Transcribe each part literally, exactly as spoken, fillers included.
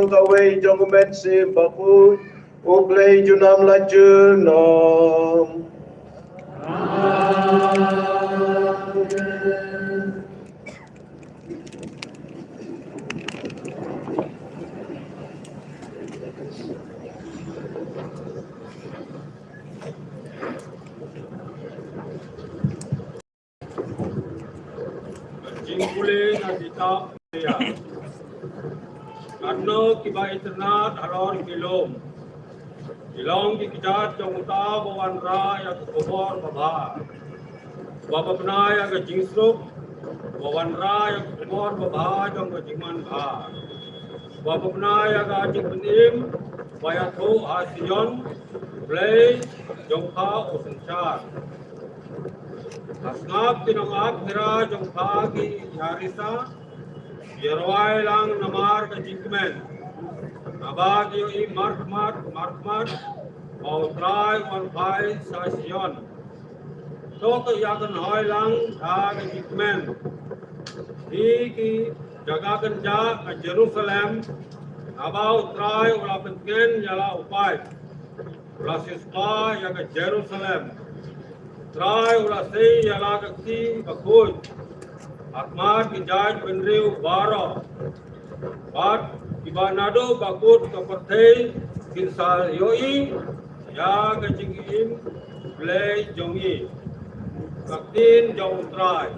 kawei jong u Mynsiem Bakhuid, U Blei junom la junom. Jingpule na kita ya. Katno kiba itynnad halor ki lum. Ki long ki kjat jong uta ba wanrah ïa ka khubor babha. Ba bapna ïa ka jingsuk, ba wanrah ïa ka khubor babha jong ka jingmanbha. Ba bapna ïa ka jingpynim, ba ïathuh ha Sion, Blei jong pha u synshar. Ha sngap ki nongap kira jong pha ki ïa risa, ïa rwai lang namar ka jingkmen. Naba ki ïohi markhmat markhmat ba U Trai u wan phai sha Sion. To ka ïa kynhoi lang da ka jingkmen. Hi ki jaka kynjah ka Jerusalem, naba U Trai u la pyntngen ïa la u paid. U la siewspah ïa ka Jerusalem. Trai u la sei ïa la ka kti bakhuid ha khmat ki jaitbynriew baroh. Bad kiba naduh ba kut ka pyrthei kin sa ïohi ïa ka jingim Blei jong ngi. Ka ktien jong U Trai.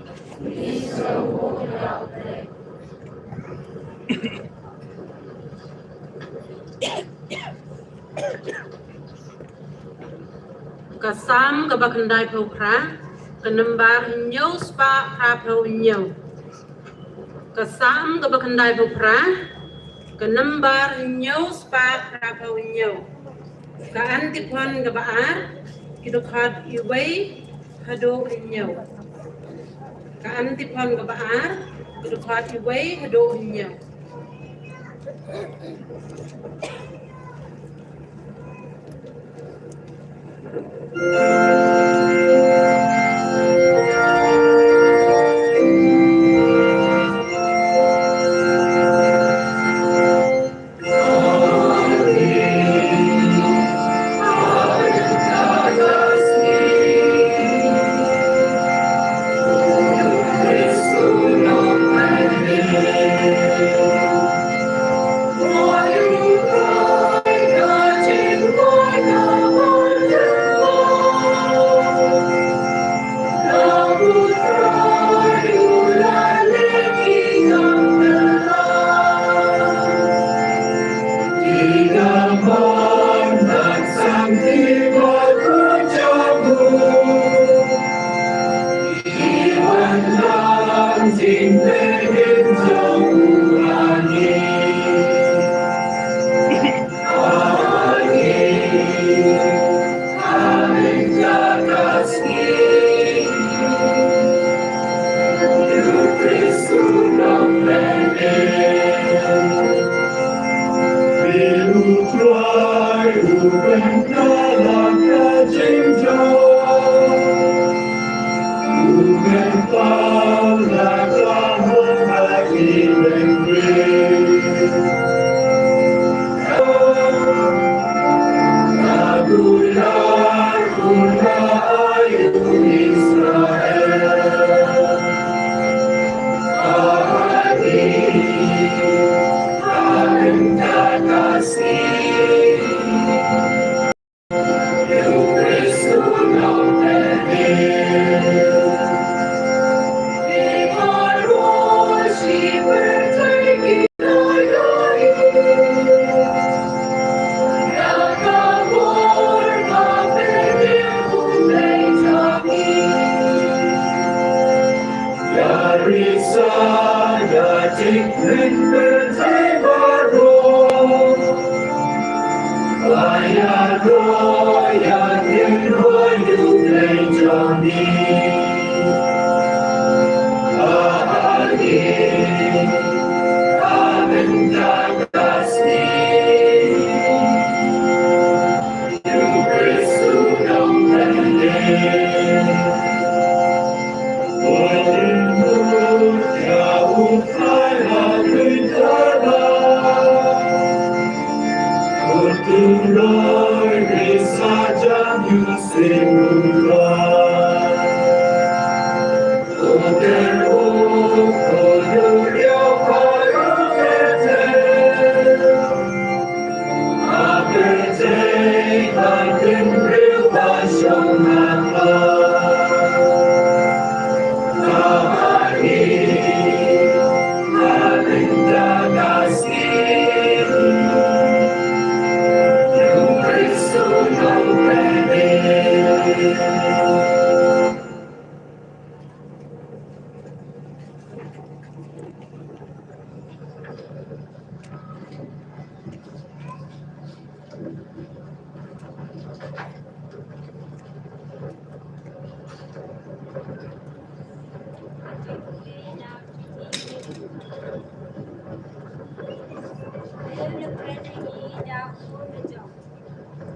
Ka Salm kaba khyndaiphew phra, ka nombar hynñiew spah phraphew hynñiew. Ka Salm kaba khyndaiphew phra, ka nombar hynñiew spah phraphew hynñiew. Ka Antiphon kaba ar, ki dkhot iwei haduh hynñiew. Ka Antiphon kaba ar, ki dkhot iwei haduh hynñiew.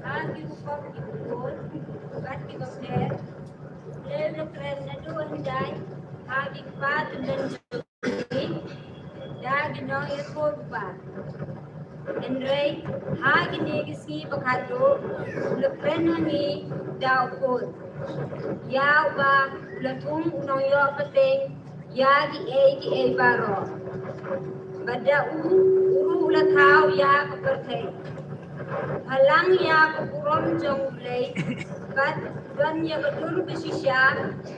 Ha ki u pop ki u bor, bad ki bapher, leu na kren naduh hyndai ha ki kpa tymmen jong ngi da ki nongïakhun kpa. Hynrei ha kine ki sngi ba khatduh u la kren ha ngi da u khun, ïa uba u la thung u nongïoh pateng ïa kiei kiei baroh. Bad da u, u ruh u la thaw ïa ka pyrthei. Phalang ïa ka burom jong U Blei, bad don ïa ka dur ba shisha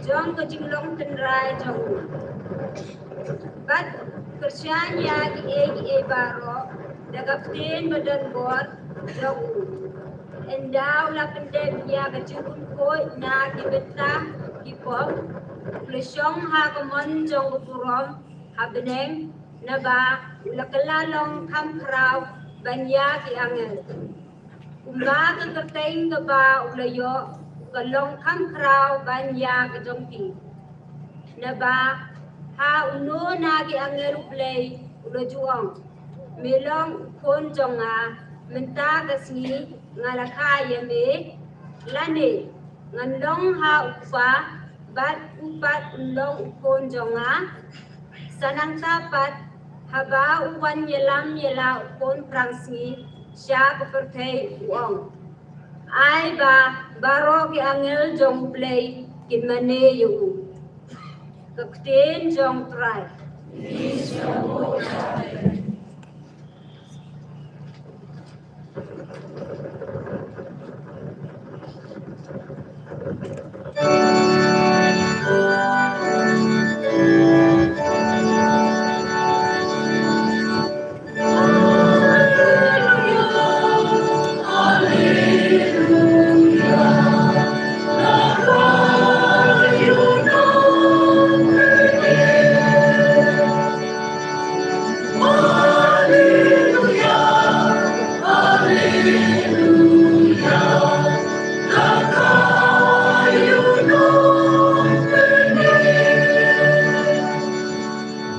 jong ka jinglong tynrai jong u. Bad kyrshan ïa kiei kiei baroh da ka ktien ba don bor jong u. Ynda u la pyndep ïa ka jingkhuid na ki bynta ki pop, u la shong ha ka mon jong ka burom ha bneng, naba u la kylla long kham khraw ban ïa ki angel. Kumba ka kyrteng kaba u la ïoh ka long kham khraw ban ïa ka jong ki. Naba ha uno na ki angel U Blei u la ju ong, me long u khun jong nga, mynta ka sngi nga la kha ïa me. Lane ngan long ha u kpa, bad u pat un long u khun jong nga. Sa nangta pat, haba u wan ïalam ïa la u khun phrangsngi sha ka pyrthei, u ong, ai ba baroh ki angel jong U Blei kin mane ïa u. Ka ktien jong U Trai.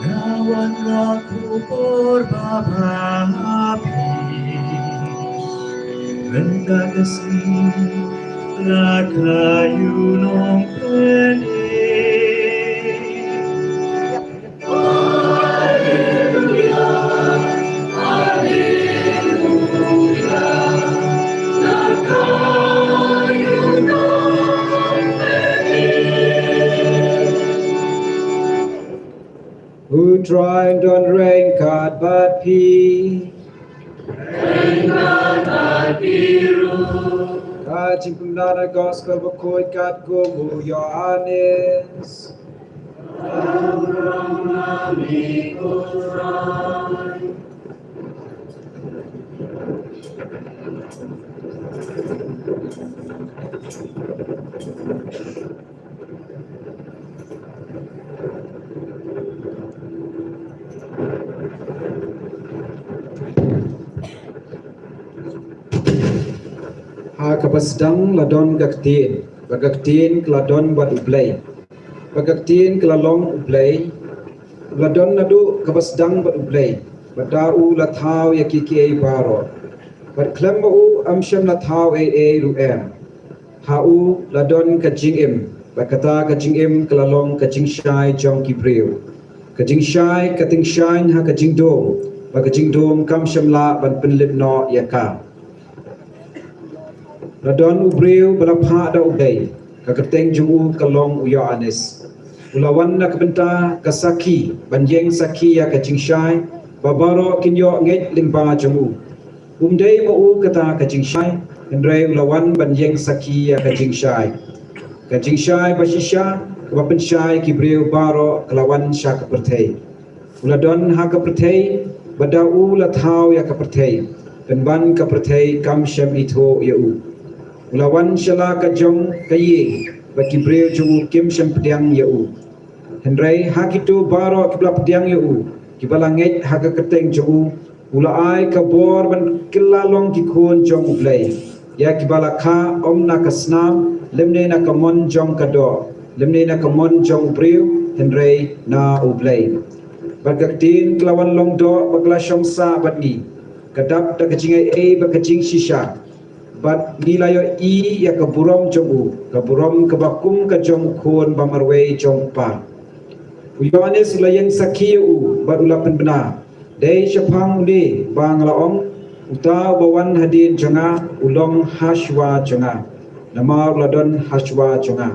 Nga wan nga khubor ba bha ha phi, mynta ka sngi nga kha ïa u nongpynim. U Trai un don ryngkat bad phi. Ka jingpynbna na Gospel bakhuid katkum u Ïoannis. Ha kaba sdang la don ka ktien, bad ka ktien ka la don bad U Blei, bad ka ktien ka la long U Blei. U la don naduh kaba sdang bad U Blei, bad da u la thaw ïa kiei kiei baroh, bad khlem ma u ym shym la thaw ei ei ruh em. Ha u la don ka jingim, bad kata ka jingim ka la long ka jingshai jong ki briew. Ka jingshai ka tyngshaiñ ha ka jingdum, bad ka jingdum kam shym lah ban pynlip noh ïa ka. La don u briew ba la phah da U Blei, ka kyrteng jong u ka long u Ïoannis. U la wan na ka bynta ka sakhi, ban ïeng sakhi ïa ka jingshai ba baroh kin ïoh ngeit lyngba jong u. Um dei ma u kata ka jingshai, hynrei u la wan ban ïeng sakhi ïa ka jingshai, ka jingshai ba shisha, kaba pynshai ki briew baroh, ka la wan sha ka pyrthei. U la don ha ka pyrthei, bad da u la thaw ïa ka pyrthei, pynban ka pyrthei kam shym ithuh ïa u. U la wan sha la ka jong ka ïing, bad ki briew jong u kim shym pdiang ïa u. Hynrei ha kito baroh kiba la pdiang ïa u, kiba la ngeit ha ka kyrteng jong u, u la ai ka bor ban kylla long ki khun jong U Blei, ïa kiba la kha, ym na ka snam, lymne na ka mon jong ka doh, lymne na ka mon jong u briew, hynrei na U Blei. Bad ka ktien ka la wan long doh, bad ka la shong sah bad ngi, ka dap da ka jingai ei bad ka jingshisha. Bad ngi la ïohi ïa ka burom jong u, ka burom kaba kum ka jong u Khun ba marwei jong u Kpa. U Ïoannis u la ïeng sakhi ïa u, bad u la pynbna, dei shaphang une ba nga la ong, uta uba wan hadien jong nga, u long hashwa jong nga, namar u la don hashwa jong nga.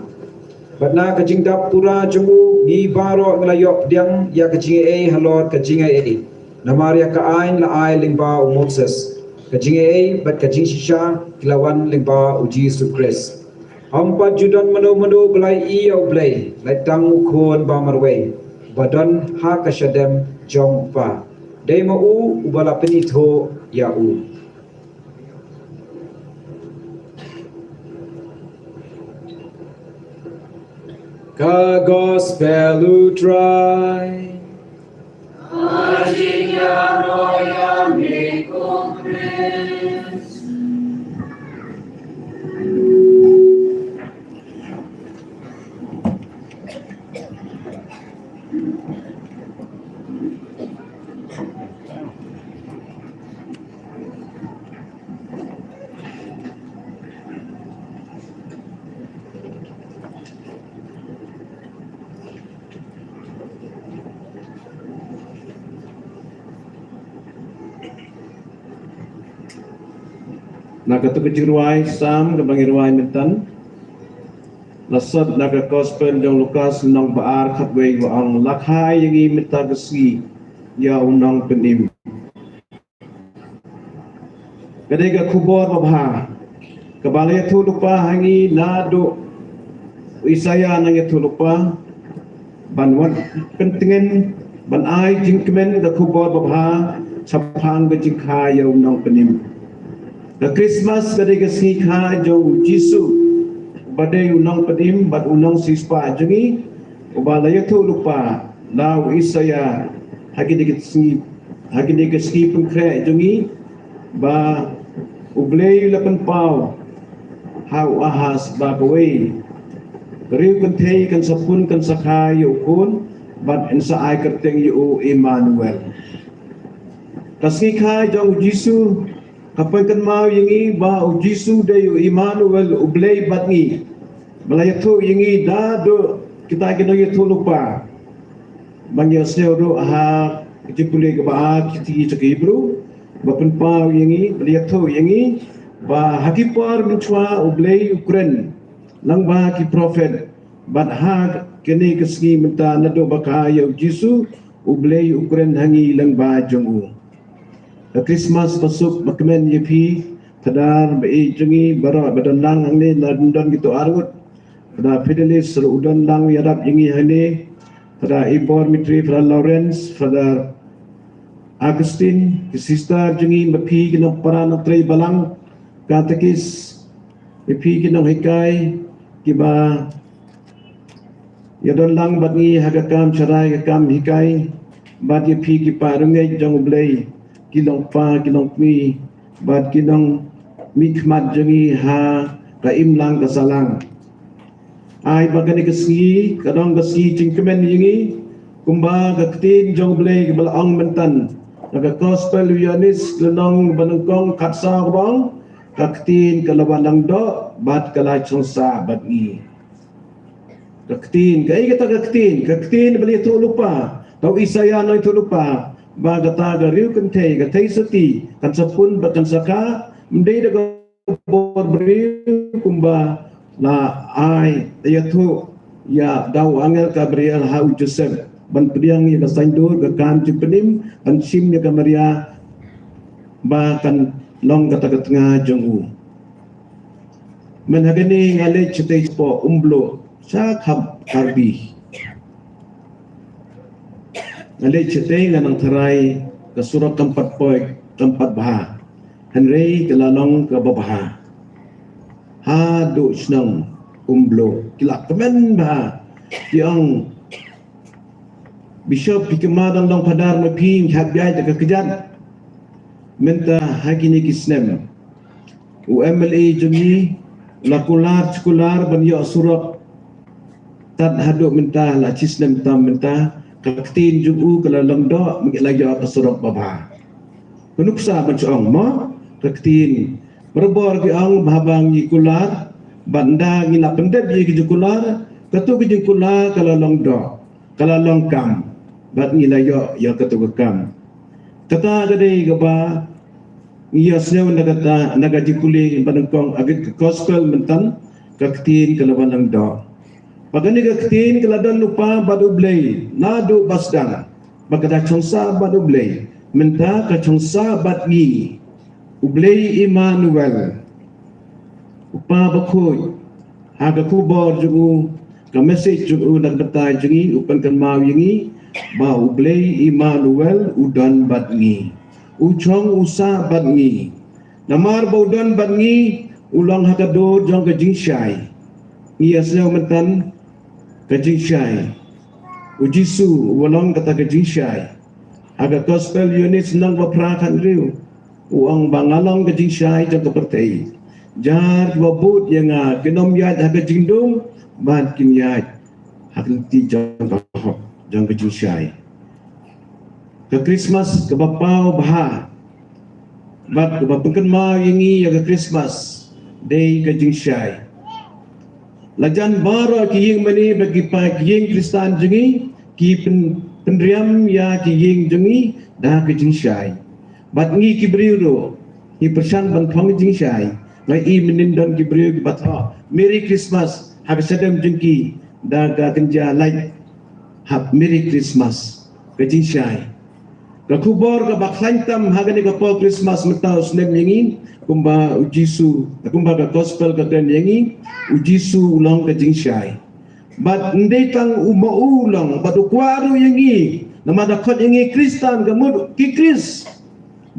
Bad na ka jingdap pura jong u, ngi baroh ngi la ïoh pdiang ïa ka jingai ei halor ka jingai ei. Namar ïa ka aiñ la ai lyngba u Moses, ka jingai ei bad ka jingshisha ki la wan lyngba u Jisu Khrist. Ym pat ju don mano mano ba la ïohi ïa U Blei, lait tang u Khun ba marwei, ba don ha ka shadem jong u Kpa. Dei ma u uba la pynithuh ïa u. Ka Gospel u Trai. Na katu ka jingrwai Salm kaba ngi rwai mynta, la sot na ka Gospel jong u Lukas lynnong ba ar khatwei, ba ong, la kha ïa ngi mynta ka sngi ïa u Nongpynim. Ka dei ka khubor babha kaba la ïathuhlypa ha ngi naduh u Isaïah u nongïathuhlypa, ban wan pyntngen, ban ai jingkmen ka khubor babha shaphang ka jingkha ïa u Nongpynim. Ka Christmas ka dei ka sngi kha jong u Jisu, ba dei u Nongpynim bad u Nongsiewspah jong ngi, uba la ïathuhlypa da u Isaïah ha kine ki sngi, ha kine ki sngi pynkhreh jong ngi, ba U Blei u la pynpaw ha u Ahas ba kawei, ka riewkynthei kan sa pun, kan sa kha ïa u khun, bad yn sa ai kyrteng ïa u Immanuel. Ka sngi kha jong u Jisu ka pynkynmaw ïa ngi ba u Jisu dei u Immanuel, U Blei bad ngi. Ba la ïathuh ïa ngi da duh kita ki nongïathuhlypa. Ba ngi ïohsngew ruh ha ka jingpule kaba ar, ki shithi sha ki Hebru, ba pynpaw ïa ngi, ba la ïathuh ïa ngi ba ha ki por mynshuwa U Blei u kren lyngba ki prophet, bad ha kane ka sngi mynta naduh ba kha ïa u Jisu, U Blei u kren ha ngi lyngba jong u. Ka Christmas ba suk ba kmen ïa phi, Phadar, ba ïeit jong ngi baroh ba don lang hangne, na don kito arngut. Phadar Fidelis ruh u don lang ïarap ïa ngi hangne. Phadar Ibor Mitri, Phadar Lawrence, Phadar Augustine, ki sister jong ngi, ba phi ki nongpara nongtrei balang, katekis, ïa phi ki nonghikai kiba ïa don lang bad ngi ha ka kam sharai, ka kam hikai, bad ïa phi ki parangeit jong U Blei, ki longpa, ki longkmie, bad ki nongmihkhmat jong ngi ha ka imlang ka sahlang. Ai ba kane ka sngi ka long ka sngi jingkmen ïa ngi, kumba ka ktien jong U Blei kaba la ong mynta na ka Gospel u Ïoannis lynnong ba nyngkong khatsaw kaba ong, ka ktien ka la wan lang doh bad ka la shong sah bad ngi. Ka ktien, kaei kata ka ktien? Ka ktien ba la ïathuhlypa da u Isaïah u nongïathuhlypa, ba kata ka riewkynthei, ka theisotti, kan sa pun bad kan sa kha, ym dei da ka bor briew kumba la ai ïathuh ïa da u angel Gabriel ha u Joseph ban pdiang ïa ka saiñdur ka kam jingpynim ban shim ïa ka Maria ba kan long kata ka tnga jong u. Mynta ha kane nga leit shatei shapoh Umbluh sha khap Karbi. Nga leit shatei nga nang tharai ka surok kam pat poi kam pat bha. Hynrei ka la long kaba bha. Haduh shnong Umbluh ki la kmen bha. Ki ong, Bishop, phi kynmaw dang long phadar ma phi, ngi hap ïaid da ka kjat. Mynta ha kine ki snem u MLA jong ngi u la kular sekular ban ïoh surok. Tad haduh mynta la shi snem tam mynta ka ktien jong u ka la long doh, mynta la ïoh ka surok babha. Ka nuksa ban shu ong mo ka ktien. Barabor ki ong ba haba ngi kular bad ynda ngi la pyndep ïa ki jingkular, kato ki jingkular ka la long doh, ka la long kam bad ngi la ïoh ïa kato ka kam. Kata ka dei kaba ngi ïa sngew na kata, na ka jingpule ba nyngkong agit ka gospel mynta, ka ktien ka la wan lang doh. Ba kane ka ktien ka la don lypa bad U Blei naduh ba sdang. Ba ka da chongsa bad U Blei, mynta ka chongsa bad ngi. U Blei Immanuel, U Pa Bakhuid, ha ka khubor jong u, ka message jong u na ka bynta jong ngi, u pynkynmaw ïa ngi ba U Blei Immanuel u don bad ngi. U chong u sah bad ngi. Namar ba u don bad ngi, u long ha ka dur jong ka jingshai. Ngi ïa sngew mynta ka jingshai. U Jisu u long kata ka jingshai. Ha ka gospel Ïoannis lynnong ba phra khathynriew u ong ba nga long ka jingshai jong ka pyrthei. Jar kiba bud ïa nga kin ym ïaid ha ka jingdum bad kin ïaid ha ka lynti jong ka hok, jong ka jingshai. Ka Krismas kaba paw bha bad kaba pynkynmaw ïa ngi ïa ka Krismas dei ka jingshai. La jan baroh ki ïing mane bad ki pa ki ïing Khristan jong ngi ki pyn, pynriam ïa ki ïing jong ngi da ka jingshai. Bad ngi ki briew ruh ngi pyrshang ban phong jingshai. Nga i mynnin don ki briew kiba thoh Merry Christmas ha ka shadem jong ki da ka kynja lait hap Merry Christmas, ka jingshai. Ka khubor kaba khlaiñ tam ha kane ka por Krismas mynta u snem ïa ngi, kumba u Jisu, kumba ka gospel ka kren ïa ngi, u Jisu u long ka jingshai. Bad ym dei tang u ma u long, bad u kwah ruh ïa ngi, namar da khot ïa ngi Khristan, ka mut ki Khrist.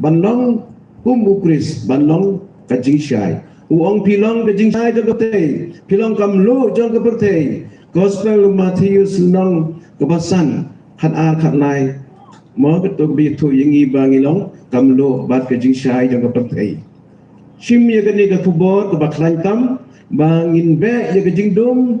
Ban long kum u Khrist, ban long ka jingshai. U ong phi long ka jingshai jong ka pyrthei, phi long ka mluh jong ka pyrthei. Gospel u Mathaios lynnong kaba san, khatar khatlai. Mo kato kaba ïathuh ïa ngi ba ngi long ka mluh bad ka jingshai jong ka pyrthei. Shim ïa kane ka khubor kaba khlaiñ tam ba ngin beh ïa ka jingdum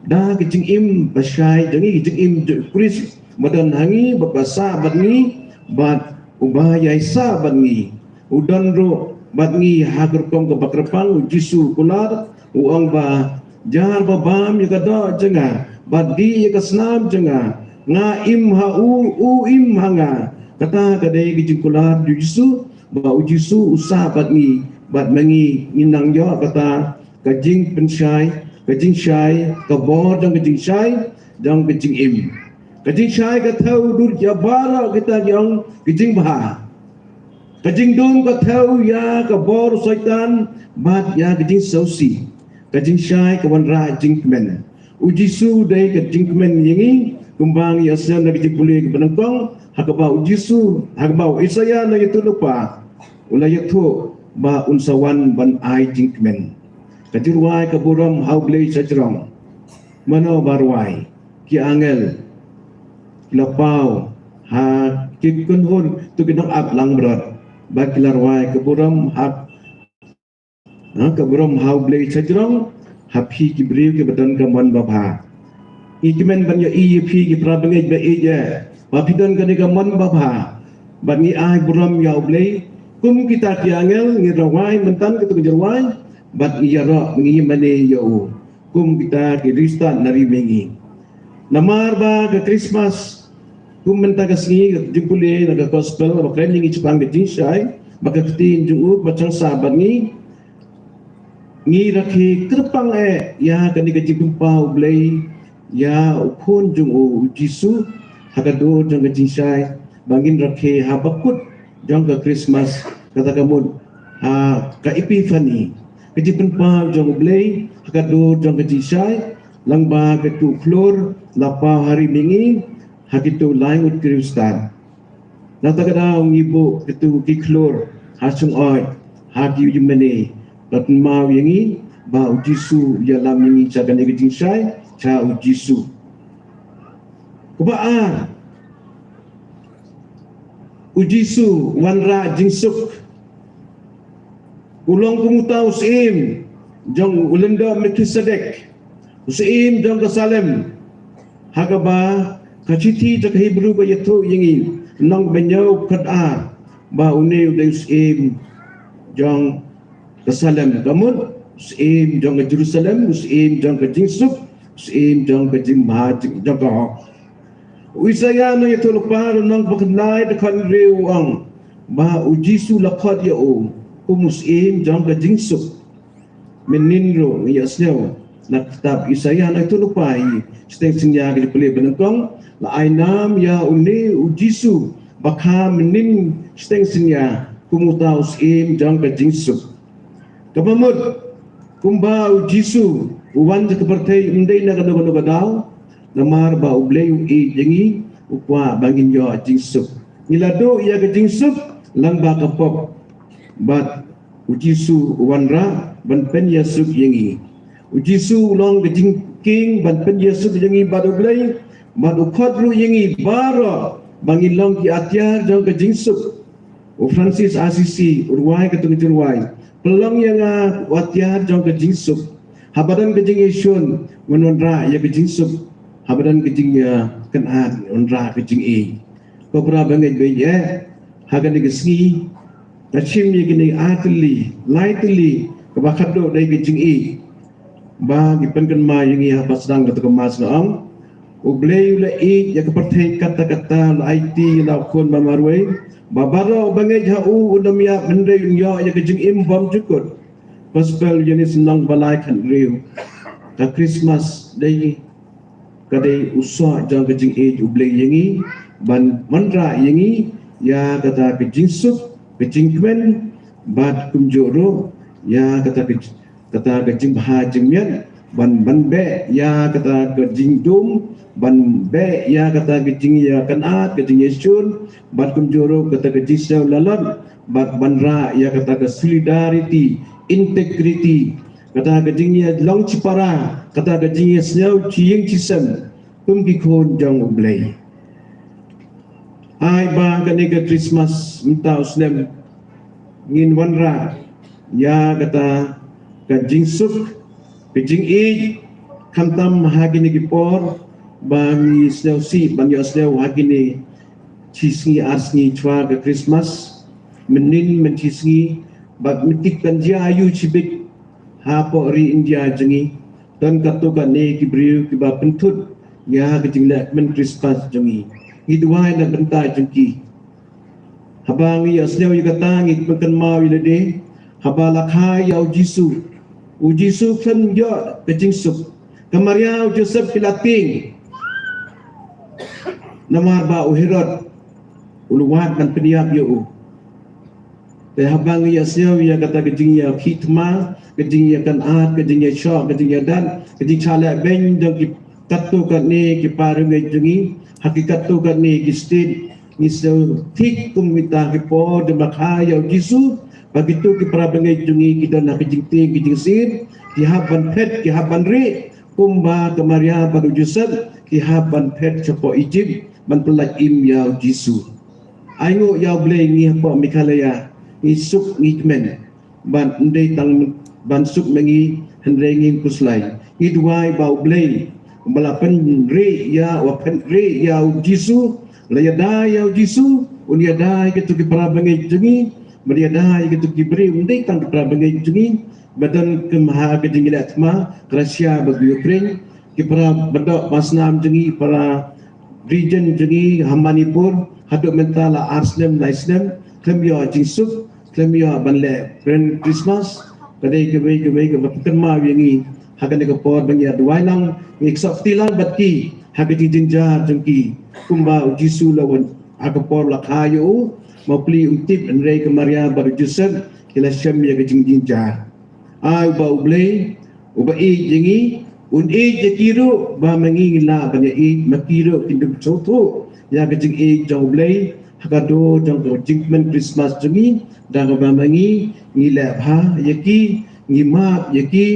da ka jingim ba shai jong ngi, ka jingim jong u Khrist ba don ha ngi, ba ba sah bad ngi, bad uba ïai sah bad ngi. U don ruh bad ngi ha ka rukom kaba kyrpang, u Jisu u kular, u ong ba jar ba bam ïa ka doh jong nga bad dih ïa ka snam jong nga, nga im ha u, u im ha nga. Kata ka dei ka jingkular jong u Jisu, ba u Jisu u sah bad ngi, bad ma ngi ngin nang ïoh kata ka jingpynshai, ka jingshai, ka bor jong ka jingshai, jong ka jingim. Ka jingshai ka thew dur ïa baroh kita ki ong ka jingbha. Ka jingdum ka thew ïa ka bor u Soitan bad ïa ka jingsngewsih. Ka jingshai ka wanrah jingkmen. U Jisu dei ka jingkmen ïa ngi, kumba ngi ïa sngap na ka jingpule kaba nyngkong, ha kaba u Jisu, ha kaba u Isaïah u nongïathuhlypa u la ïathuh ba un sa wan ban ai jingkmen. Ka jingrwai ka burom ha U Blei shajrong. Mano ba rwai? Ki angel ki la paw ha ki kynhun, to ki nongap langbrot, ba ki la rwai ka burom ha, ha, ka burom ha U Blei shajrong ha phi ki briew kiba don ka mon babha. Ngi kmen ban ïohi ïa phi ki para bangeit ba ïeit, ba phi don kane ka mon babha. Bad ngi ai burom ïa U Blei kum kita ki angel, ngi rwai mynta kato ka jingrwai, bad ngi ïaroh ngi mane ïa u kum kita ki riewstad na ri mihngi. Namar ba ka Krismas, kum mynta ka sngi, ka jingpule na ka gospel ba kren ïa ngi shaphang ka jingshai, ba ka ktien jong u ba chang sah bad ngi. Ngi rakhe kyrpang eh ïa kane ka jingpynpaw U Blei ïa u khun jong u, u Jisu, ha ka dur jong ka jingshai, ba ngin rakhe ha bakut jong ka Christmas, kata ka mut ha ka Epiphany, ka jingpynpaw jong U Blei ha ka dur jong ka jingshai, lyngba ka tu khlur la paw ha ri mihngi ha kitu lai ngut ki riewstad. Nangta ka daw ngi buh kitu ki khlur ha shong oi, ha ki ïingmane, la pynpaw ïa ngi ba u Jisu u ïalam ïa ngi sha kane ka jingshai, sha u Jisu. Kaba ar, u Jisu u wanrah jingsuk. U long kum uta u syiem jong u lyngdoh Melkisedek, u syiem jong ka Salem. Ha kaba ka shithi jong ka Hebru ka ïathuh ïa ngi, lynnong ba hynñiew, dkhot ar, ba une u dei u syiem jong ka Salem, ka mut u syiem jong ka Jerusalem, u syiem jong ka jingsuk, u syiem jong ka jingma jong ka hok. U Isaïah u nongïathuhlypa, lynnong ba khyndai, dkhot hynriew, u ong ba u Jisu la khot ïa u kum u syiem jong ka jingsuk. Mynnin ruh ngi ïohsngew na ka kitab Isaïah u nongïathuhlypa, shiteng synñia, ka jingpule ba nyngkong, la ai nam ïa une u Jisu ba kha mynnin shiteng synñia kum uta u syiem jong ka jingsuk. Kaba mut, kumba u Jisu u wan sha ka pyrthei ym dei na kano kano ka daw, namar ba U Blei u ïeit ïa ngi, u kwah ba ngin ïoh jingsuk. Ngi la duh ïa ka jingsuk lyngba ka pop, bad u Jisu u wanrah ban pynïasuk ïa ngi. U Jisu u long ka jingkieng ban pynïasuk ïa ngi bad U Blei, bad u khot ruh ïa ngi baroh ba ngin long ki atiar jong ka jingsuk. U Francis Assisi u rwai katto ka jingrwai, pynlong ïa nga u atiar jong ka jingsuk. Haba don ka jingïashun, ngan wanrah ïa ka jingsuk. Haba don ka jingïakynad, ngan wanrah ka jingïeit. Ko para bangeit ba ïeit, ha kane ka sngi, ka shim ïa kine ar tylli, lai tylli, kaba khatduh dei ka jingïeit. Ba ngi pynkynmaw ïa ngi ha ba sdang kata ka Mass, nga ong, U Blei u la ïeit ïa ka pyrthei katta katta, la aiti ïa la u khun ba marwei, ba baroh uba ngeit ha u un ym ïap hynrei un ïoh ïa ka jingim bymjukut. Gospel Ïoannis lynnong ba lai, dkhot hynriew. Ka Christmas dei, ka dei u soh jong ka jingïeit U Blei ïa ngi, ban wanrah ïa ngi ïa kata ka jingsuk, ka jingkmen, bad kumjuh ruh ïa kata ka kata ka jingbha jingmiat, ban, ban beh ïa kata ka jingdum, ban beh ïa kata ka jingïakynad, ka jingïashun, bad kumjuh ruh kata ka jingsngew lalot, bad ban rah ïa kata ka solidarity, integrity, kata ka jingïalong shipara, kata ka jingïasngew shi ïing shi sem kum ki khun jong U Blei. Ai ba kane ka Christmas mynta u snem ngin wanrah ïa kata ka jingsuk, ka jingïeit, khamtam ha kine ki por ba ngi sngewsih ban ïohsngew ha kine shi sngi ar sngi shuwa ka Christmas, mynnin mynshisngi, bad mynta kan jia aïu shibit hapoh ri India jong ngi. Don katto katne ki briew kiba pynthut ïa ka jingleh kmen Christmas jong ngi. Ngi duwai na ka bynta jong ki. Haba ngi ïohsngew ïa kata, ngi pynkynmaw ïa lade, haba la kha ïa u Jisu, u Jisu khlem ïoh ka jingsuk. Ka Maria, u Joseph ki la tieng namar ba u Herod u la wad ban pynïap ïa u. Te haba ngi ïohsngew ïa kata ka jingïakhih thma, ka jingïakynad, ka jingïashoh, ka jingïadat, ka jingshah lehbeiñ jong ki katto katne ki parabangeit jong ngi ha ki katto katne ki state, ngi sngew thik kum mynta ki por jong ba kha ïa u Jisu, ba kito ki parabangeit jong ngi ki don ha ka jingtieng ka jingsir, ki hap ban phet, ki hap ban rieh, kumba ka Maria bad u Joseph ki hap ban phet shapoh Egypt ban pyllait im ïa u Jisu. Ainguh ïa U Blei, ngi hapoh Meghalaya ngi suk ngi kmen. Ban ym dei tang ban suk ma ngi, hynrei ngin khuslai. Ngi duwai ba U Blei uba la pynrieh ïa, uba pynrieh ïa u Jisu, la ïada ïa u Jisu, un ïada ïa kito ki parabangeit jong ngi, ban ïada ïa kito ki briew, ym dei tang ki parabangeit jong ngi ba don kum ha ka jingïaleh thma ka Russia bad ka Ukraine, ki para badonbasnam jong ngi, para region jong ngi ha Manipur, haduh mynta la ar snem, lai snem, khlem ïoh jingsuk, khlem ïoh ban leh kren Christmas, Ka dei kawei kawei kaba pynkynmaw ïa ngi ha kane ka por ba ngi ïa duwai lang, ngi ïa ksaw kti lang bad ki ha ka jingjynjar jong ki. Kumba u Jisu la wan ha ka por la kha ïa u, ma u pli um tip, hynrei ka Maria bad u Joseph ki la shem ïa ka jingjynjar. Ai ba U Blei uba ïeit ïa ngi un ïeit ïa ki ruh, ba ma ngi ngi lah ban ïa ïeit ma ki ruh kin dup sngewthuh ïa ka jingïeit jong U Blei ha ka dur jong ka jingkmen Christmas jong ngi, da kaba ma ngi ngi leh bha ïa ki, ngi map ïa ki,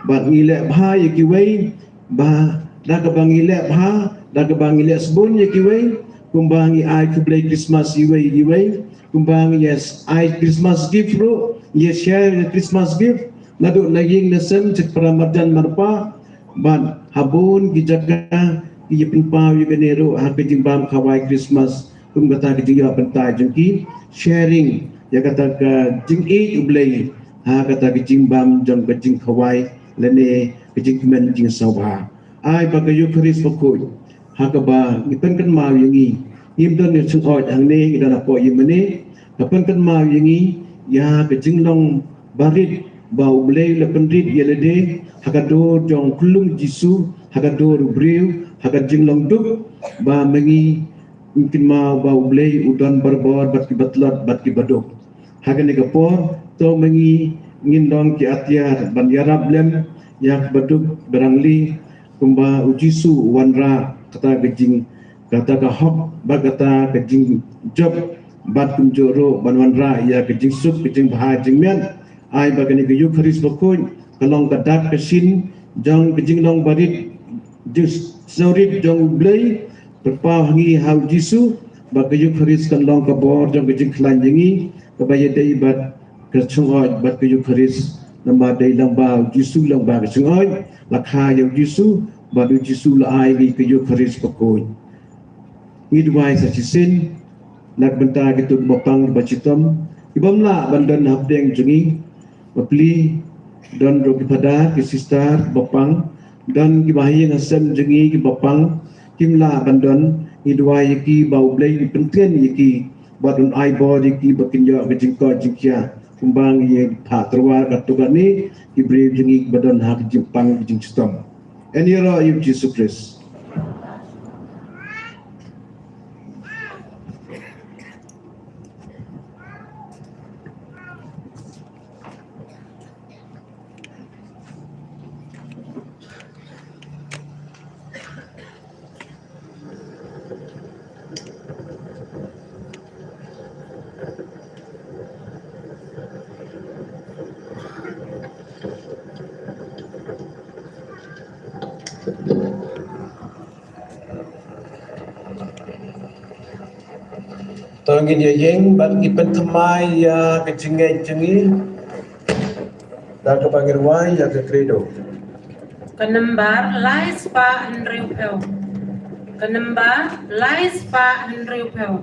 bad ngi leh bha ïa kiwei, ba da kaba ngi leh bha, da kaba ngi leh sbun ïa kiwei, kumba ngi ai khublei Christmas iwei iwei, kumba ngi ïa ai Christmas gift ruh, ngi ïa share ïa Christmas gift naduh na ïing na sem, sha ki para marjan marpa, bad ha bun ki jaka ki ïa pynpaw ïa kane ruh ha ka jingbam khawai Christmas, kum kata ka jingïoh bynta jong ki, sharing ïa kata ka jingïeit U Blei ha kata ka jingbam jong ka jingkhawai lane ka jingkmen jingsngewbha. Ai ba ka Eukharist bakhuid ha kaba ngi pynkynmaw ïa ngi, ngim don ïa ka jingkhoit hangne, ngi don hapoh ïing mane, ka pynkynmaw ïa ngi ïa ka jinglong barit ba U Blei u la pynrit ïa lade ha ka dur jong u khyllung Jisu, ha ka dur u briew, ha ka jinglong duk, ba ma ngi ngin kynmaw ba U Blei u don barabor bad kiba tlot bad kiba duk. Ha kane ka por to ma ngi ngin long ki atiar ban ïarap lem ïa kiba duk barangli, kumba u Jisu u wanrah kata ka jing, kata ka hok bad kata ka jingjop, bad kumjuh ruh ban wanrah ïa ka jingsuk, ka jingbha jingmiat. Ai ba kane ka Eukharist bakhuid ka long ka dak ka shin jong ka jinglong barit, jingsngewrit jong U Blei pyrpaw ha ngi ha u Jisu, ba ka Eukharist kan long ka bor jong ka jingkhlaiñ ïa ngi, kaba ïadei bad ka jingkhoit bad ka Eukharist. Namar dei lyngba u Jisu, lyngba ka jingkhoit la kha ïa u Jisu, bad u Jisu la ai ïa ngi ka Eukharist bakhuid. Ngi duwai sa shisien na ka bynta kito kiba pang kiba chitom, kibym lah ban don hapdeng jong ngi. Bapli don ruh ki phadar, ki sister ba pang, don kiba ha ïing ha sem jong ngi kiba pang, kim lah ban don. Ngi duwai ïa ki ba U Blei un pyntngen ïa ki bad un ai bor ïa ki ba kin ïoh ka jingkoit jingkhiah, kumba ngi ïa phah tyrwa katto katne ki briew jong ngi kiba don ha ka jingpang ka jingchitom. Yn ïaroh ïa u Jisu Khrist. To ngin ïa ïeng bad ngin pynthymmai ïa ka jingngeit jong ngi da kaba ngin rwai ïa ka Credo. Ka nombar lai spah hynriewphew. Ka nombar lai spah hynriewphew.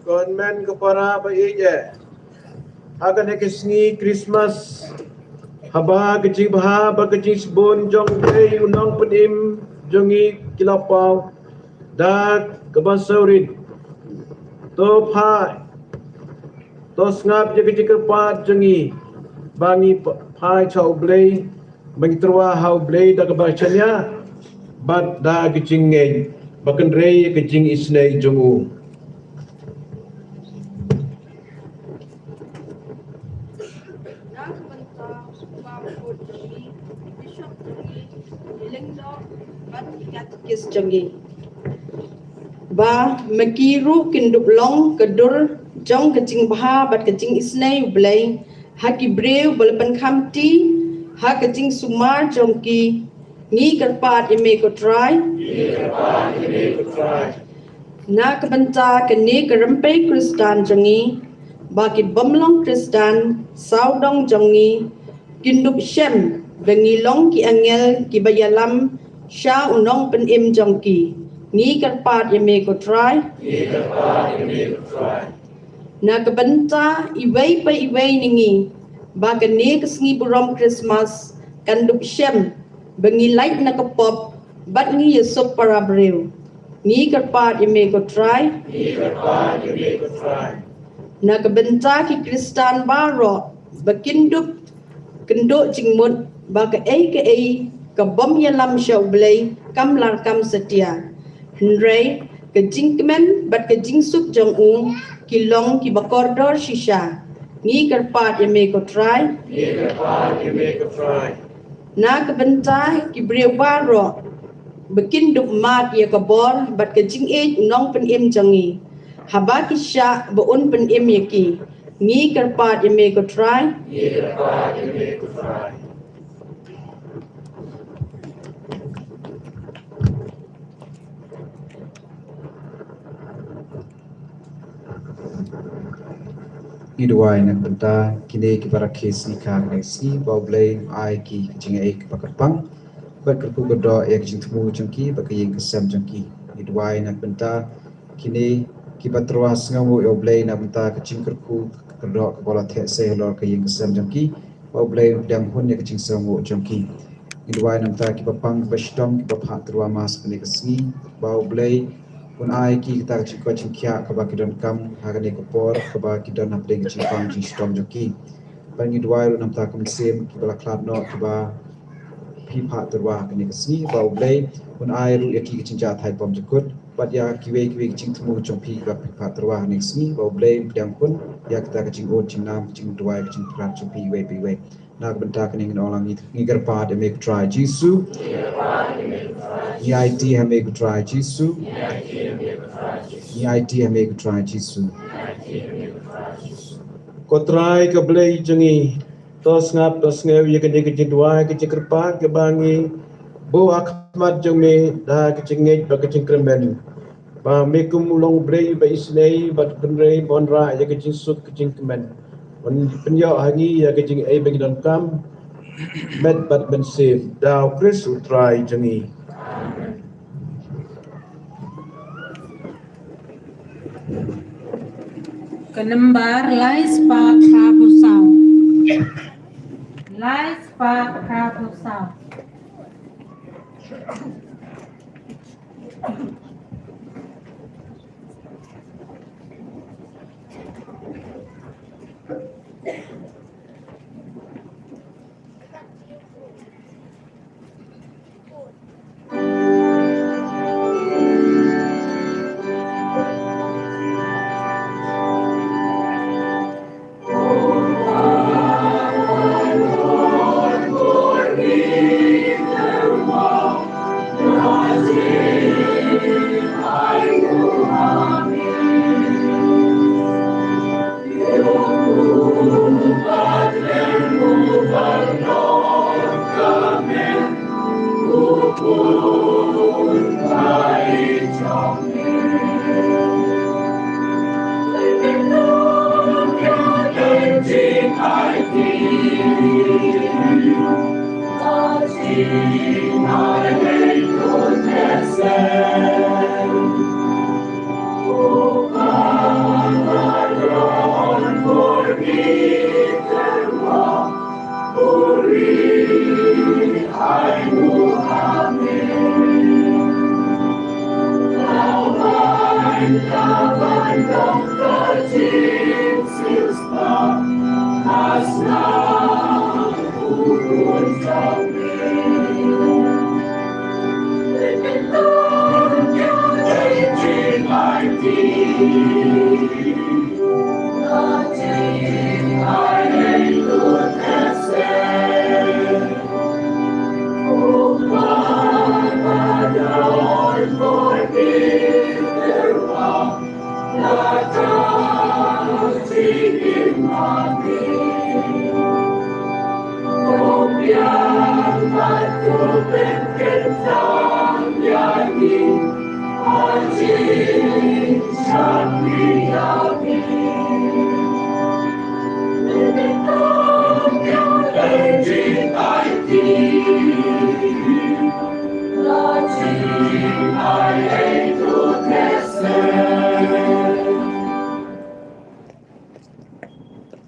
Kon men ko para ba ïeit eh. Ha kane ka sngi Christmas, haba ka jingbha bad ka jingsbun jong U Blei U Nongpynim jong ngi ki la paw da kaba sawrit. To phai, to sngap ïa ka jingkyrpad jong ngi, ba ngi phai sha U Blei, ba ngi tyrwa ha U Blei da kaba shaniah bad da ka jingngeit, ba kan rei ïa ka jingisynei jong u. Na ka bynta u Bah Bakhuid jong ngi, u Bishop jong ngi, ki lyngdoh bad ki katekist jong ngi, ba ma ki ruh kin dup long ka dur jong ka jingbha bad ka jingisynei U Blei ha ki briew ba la pynkham kti ha ka jingsumar jong ki. Ngi kyrpad ïa me ko Trai. Na ka bynta kane ka rympei Khristan jong ngi, ba ki bym long Khristan sawdong jong ngi kin dup shem ba ngi long ki angel kiba ïalam sha U Nongpynim jong ki. Ngi kyrpad ïa me ko Trai. Na ka bynta iwei pa iwei na ngi, ba kane ka sngi burom Christmas kan dup shem ba ngi lait na ka pop bad ngi ïasuk para briew. Ngi kyrpad ïa me ko Trai. Na ka bynta ki Khristan baroh, ba kin dup kynduh jingmut ba kaei kaei ka bym ïalam sha U Blei kam lah kam satia, hynrei ka jingkmen bad ka jingsuk jong u ki long kiba kordor shisha. Ngi kyrpad ïa me ko Trai. Na ka bynta ki briew baroh, ba kin dup mad ïa ka bor bad ka jingïeit U Nongpynim jong ngi, haba ki shah ba un pynim ïa ki. Ngi kyrpad ïa me ko Trai. Ngi duwai na ka bynta kine kiba rakhe sngi ha kane ka sngi, ba U Blei un ai ki ka jingïaid kaba kyrpang bad kyrkhu kyrdoh ïa ka jingthmu jong ki bad ka ïing ka sem jong ki. Ngi duwai na ka bynta kine kiba tyrwa sngewnguh ïa U Blei na ka bynta ka jingkyrkhu kyrdoh kaba la theh sei halor ka ïing ka sem jong ki, ba U Blei un pdiang hun ïa ka jingsngewnguh jong ki. Ngi duwai na ka bynta kiba pang, kiba shitom, kiba phah tyrwa mass kane ka sngi, ba U Blei un ai ki kata ka jingkoit jingkhiah kaba ki donkam ha kane ka por kaba ki don hapdeng ka jingpang jingshitom jong ki. Bad ngi duwai ruh na ka bynta ki mynsiem kiba la khlad noh, kiba phi phah tyrwa ha kane ka sngi, ba U Blei un ai ruh ïa ki ka jingjahthait bymjukut bad ïa kiwei kiwei ki jingthmu jong phi ba phi phah tyrwa ha kane ka sngi, ba U Blei un pdiang khun ïa kita ka jingud jingnam, ka jingduwai, ka jingpyrkhat jong phi iwei pa iwei. Na ka bynta kane ngi ong lang, ngi kyrpad ïa me ko Trai Jisu. Ngi aiti ha me ko Trai Jisu. Ngi aiti ha me ko Trai Jisu. Ko Trai ka Blei jong ngi, to sngap to sngew ïa kane ka jingduwai ka jingkyrpad kaba ngi buh ha khmat jong me da ka jingngeit bad ka jingkyrmen. Ba me kum u long U Blei ba isynei bad u kynrei ba wanrah ïa ka jingsuk ka jingkmen. Ban pynïoh ha ngi ïa ka jingaiei ba ngi donkam met bad mynsiem, da U Khrist U Trai jong ngi. Ka nambar lai spah khatsaw. Lai spah khatsaw.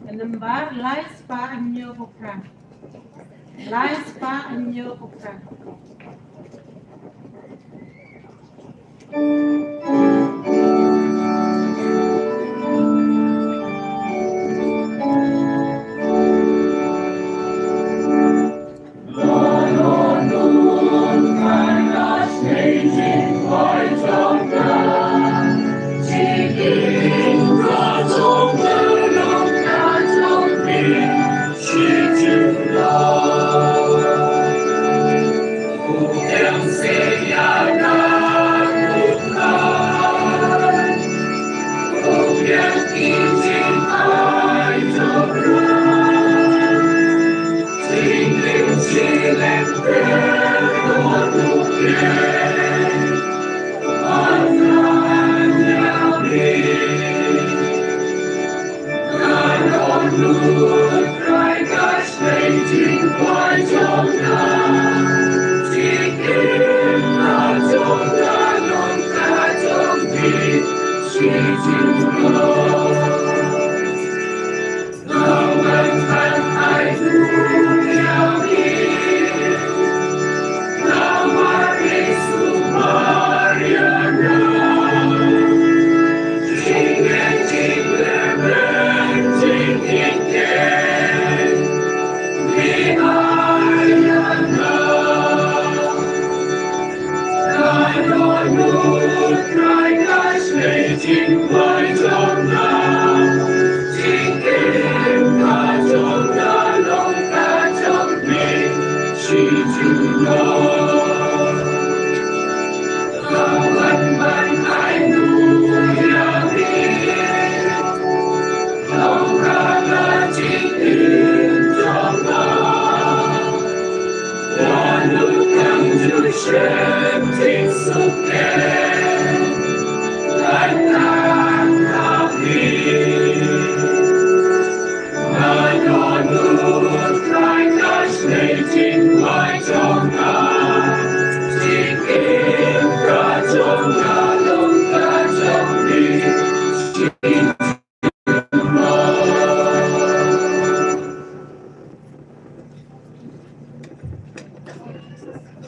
Ka nambar lai spah hynñiew phew phra. Lai spah hynñiew phew phra.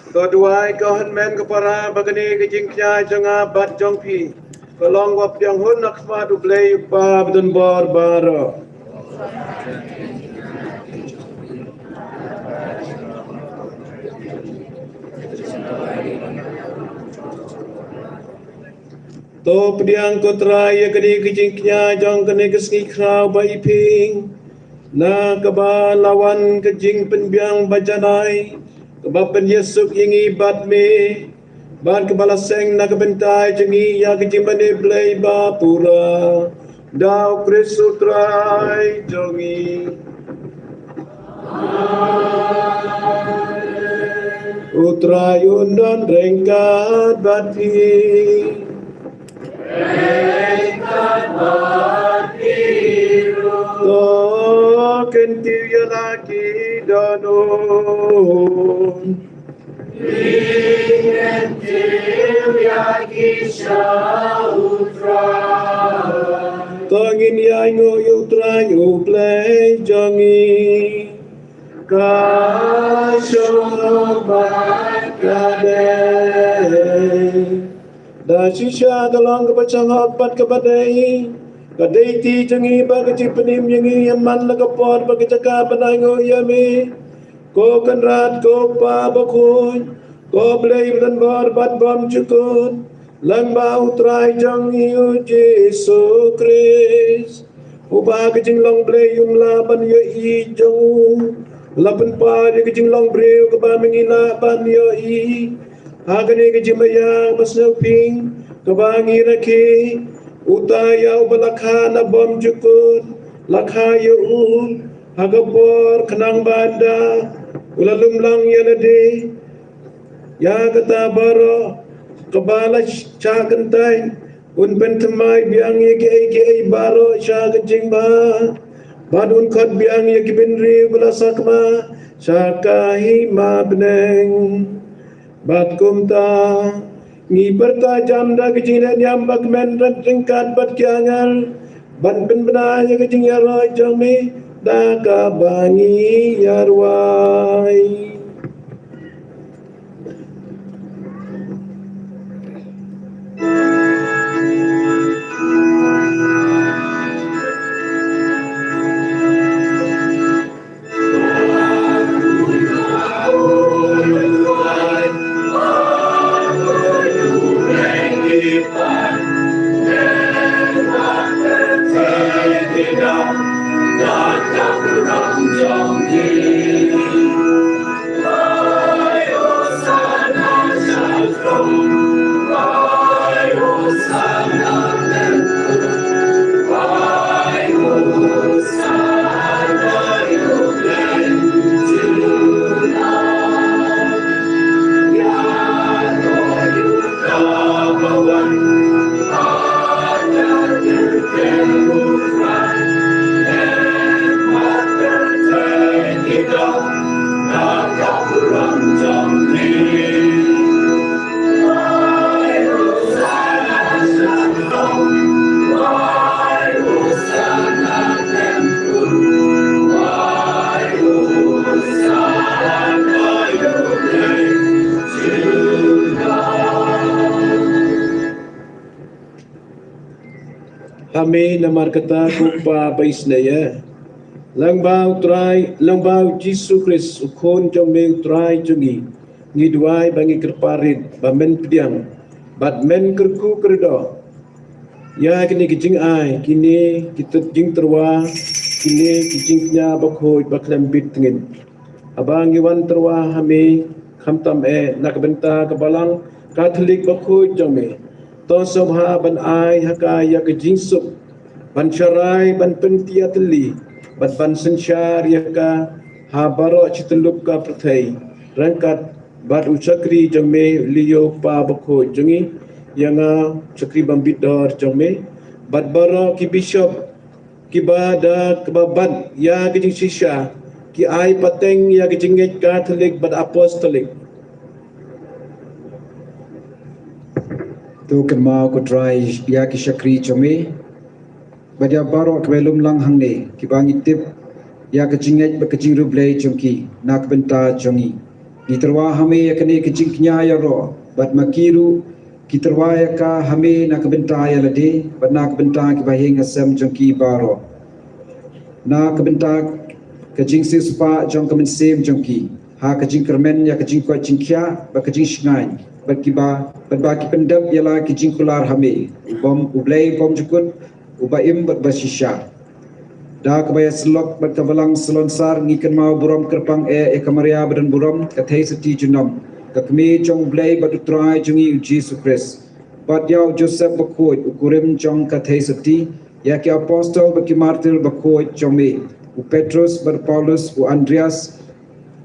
To duwai ko hynmen ko para, ba kane ka jingkñia jong nga bad jong phi ka long ba pdiang hun na khmat U Blei U Kpa badonbor baroh. To pdiang ko Trai ïa kane ka jingkñia jong kane ka sngi khraw ba iping, na kaba la wan ka jingpynbiang ba janai, kaba pynïasuk ïa ngi bad me, bad kaba la seng na ka bynta jong ngi ïa ka jingmane Blei ba pura, da U Khrist U Trai jong ngi. U Trai un don ryngkat bad phi. To kyntiew ïa la ki dohnud. To ngin ïa ainguh ïa U Trai U Blei jong ngi. Ka shong bad ka dei. Da shisha ka long kaba shong bad kaba dei. Ka dei ti jong ngi ba ka jingpynim ïa ngi ïa man la ka por bad ka jaka ban ainguh ïa me. Ko Kynrad, ko Kpa Bakhuid, ko Blei badonbor bad bymjukut, lyngba U Trai jong ngi U Jisu Khrist. Uba ka jinglong Blei un lah ban ïohi jong u la pynpaw ïa ka jinglong briew kaba me ngi lah ban ïohi. Ha kane ka jingmaïa ba sngewbha kaba ngi rakhe, uta ïa uba la kha na bymjukut, la kha ïa u ha ka por khnang ba ynda u la lum lang ïa lade, ïa kata baroh kaba la shah kyntait, un pynthymmai biang ïa kiei kiei baroh sha ka jingbha, bad un khot biang ïa ki bynriew ba la sakma sha ka hima bneng. Bad kumta ngi pyrta jam da ka jingleh niam ba kmen ryngkat bad ki angel, ban pynbna ïa ka jingïaroh jong me da kaba ngi ïarwai. Ha me namar kata ko Kpa ba isynei, lyngba U Trai, lyngba U Jisu Khrist U Khun jong me U Trai jong ngi, ngi duwai ba ngi kyrpad rit ba men pdiang bad men kyrkhu kyrdoh ïa kine ki jingai, kine ki tut jingtyrwa, kine ki jingkñia bakhuid ba khlem bit tngit. Haba ngi wan tyrwa ha me, khamtam eh na ka bynta ka Balang Katholik bakhuid jong me, to sngewbha ban ai ha ka ïa ka jingsuk ban sharai, ban pyntiatylli bad ban synshar ïa ka ha baroh shi tyllup ka pyrthei, ryngkat bad u shakri jong me, u Leo Pa bakhuid jong ngi, ïa nga, shakri bym bit dor jong me, bad baroh ki bishop kiba da kaba bat ïa ka jingshisha, ki ai pateng ïa ka jingngeit Katholik bad Apostolik. To kynmaw ko Trai ïa ki shakri jong me, bad ïa baroh kiba lum lang hangne, kiba ngi tip ïa ka jingngeit bad ka jingriewblei jong ki na ka bynta jong ngi. Ngi tyrwa ha me ïa kane ka jingkñia ïaroh, bad ma ki ruh ki tyrwa ïa ka ha me na ka bynta ïa lade, bad na ka bynta kiba ïeng ha sem jong ki baroh. Na ka bynta ka jingsiewspah jong ka mynsiem jong ki, ha ka jingkyrmen ïa ka jingkoit jingkhiah bad ka jingshngaiñ, bad kiba, bad ba ki pyndep ïa la ki jingkular ha me, u bym, U Blei bymjukut, uba im bad ba shisha. Da kaba ïasyllok bad ka Balang Salonsar, ngi kynmaw burom kyrpang eh ïa ka Maria badonburom, ka Theisotti junom, ka Kmie jong U Blei bad U Trai jong ngi U Jisu Khrist, bad ïa u Joseph bakhuid, u kurim jong ka Theisotti, ïa ki apostol bad ki martir bakhuid jong me, u Petrus bad u Paulus, u Andreas,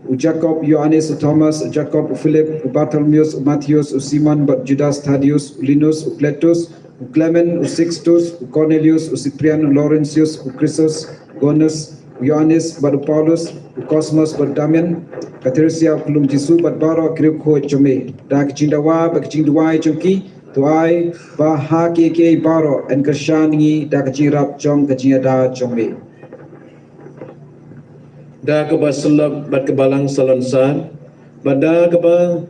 u Jakob, u Ïoannis, u Thomas, u Jakob, u Philip, u Bartholomäus, u Mathäus, u Simon bad Judas Thaddäus, u Linus, u Klemens, u Klement, u Sixtus, u Kornelius, u Cyprian, u Laurentius, u Krispus, u Gaius, u Ïoannis bad u Paulus, u Kosmas bad u Damian, ka Theresia u khyllung Jisu, bad baroh ki riewkhuid jong me. Da ka jingdawa bad ka jingduwai jong ki, to ai ba ha kiei kiei baroh yn kyrshan ngi da ka jingïarap jong ka jingïada jong me. Da kaba syllok bad ka Balang Salonsar, bad da kaba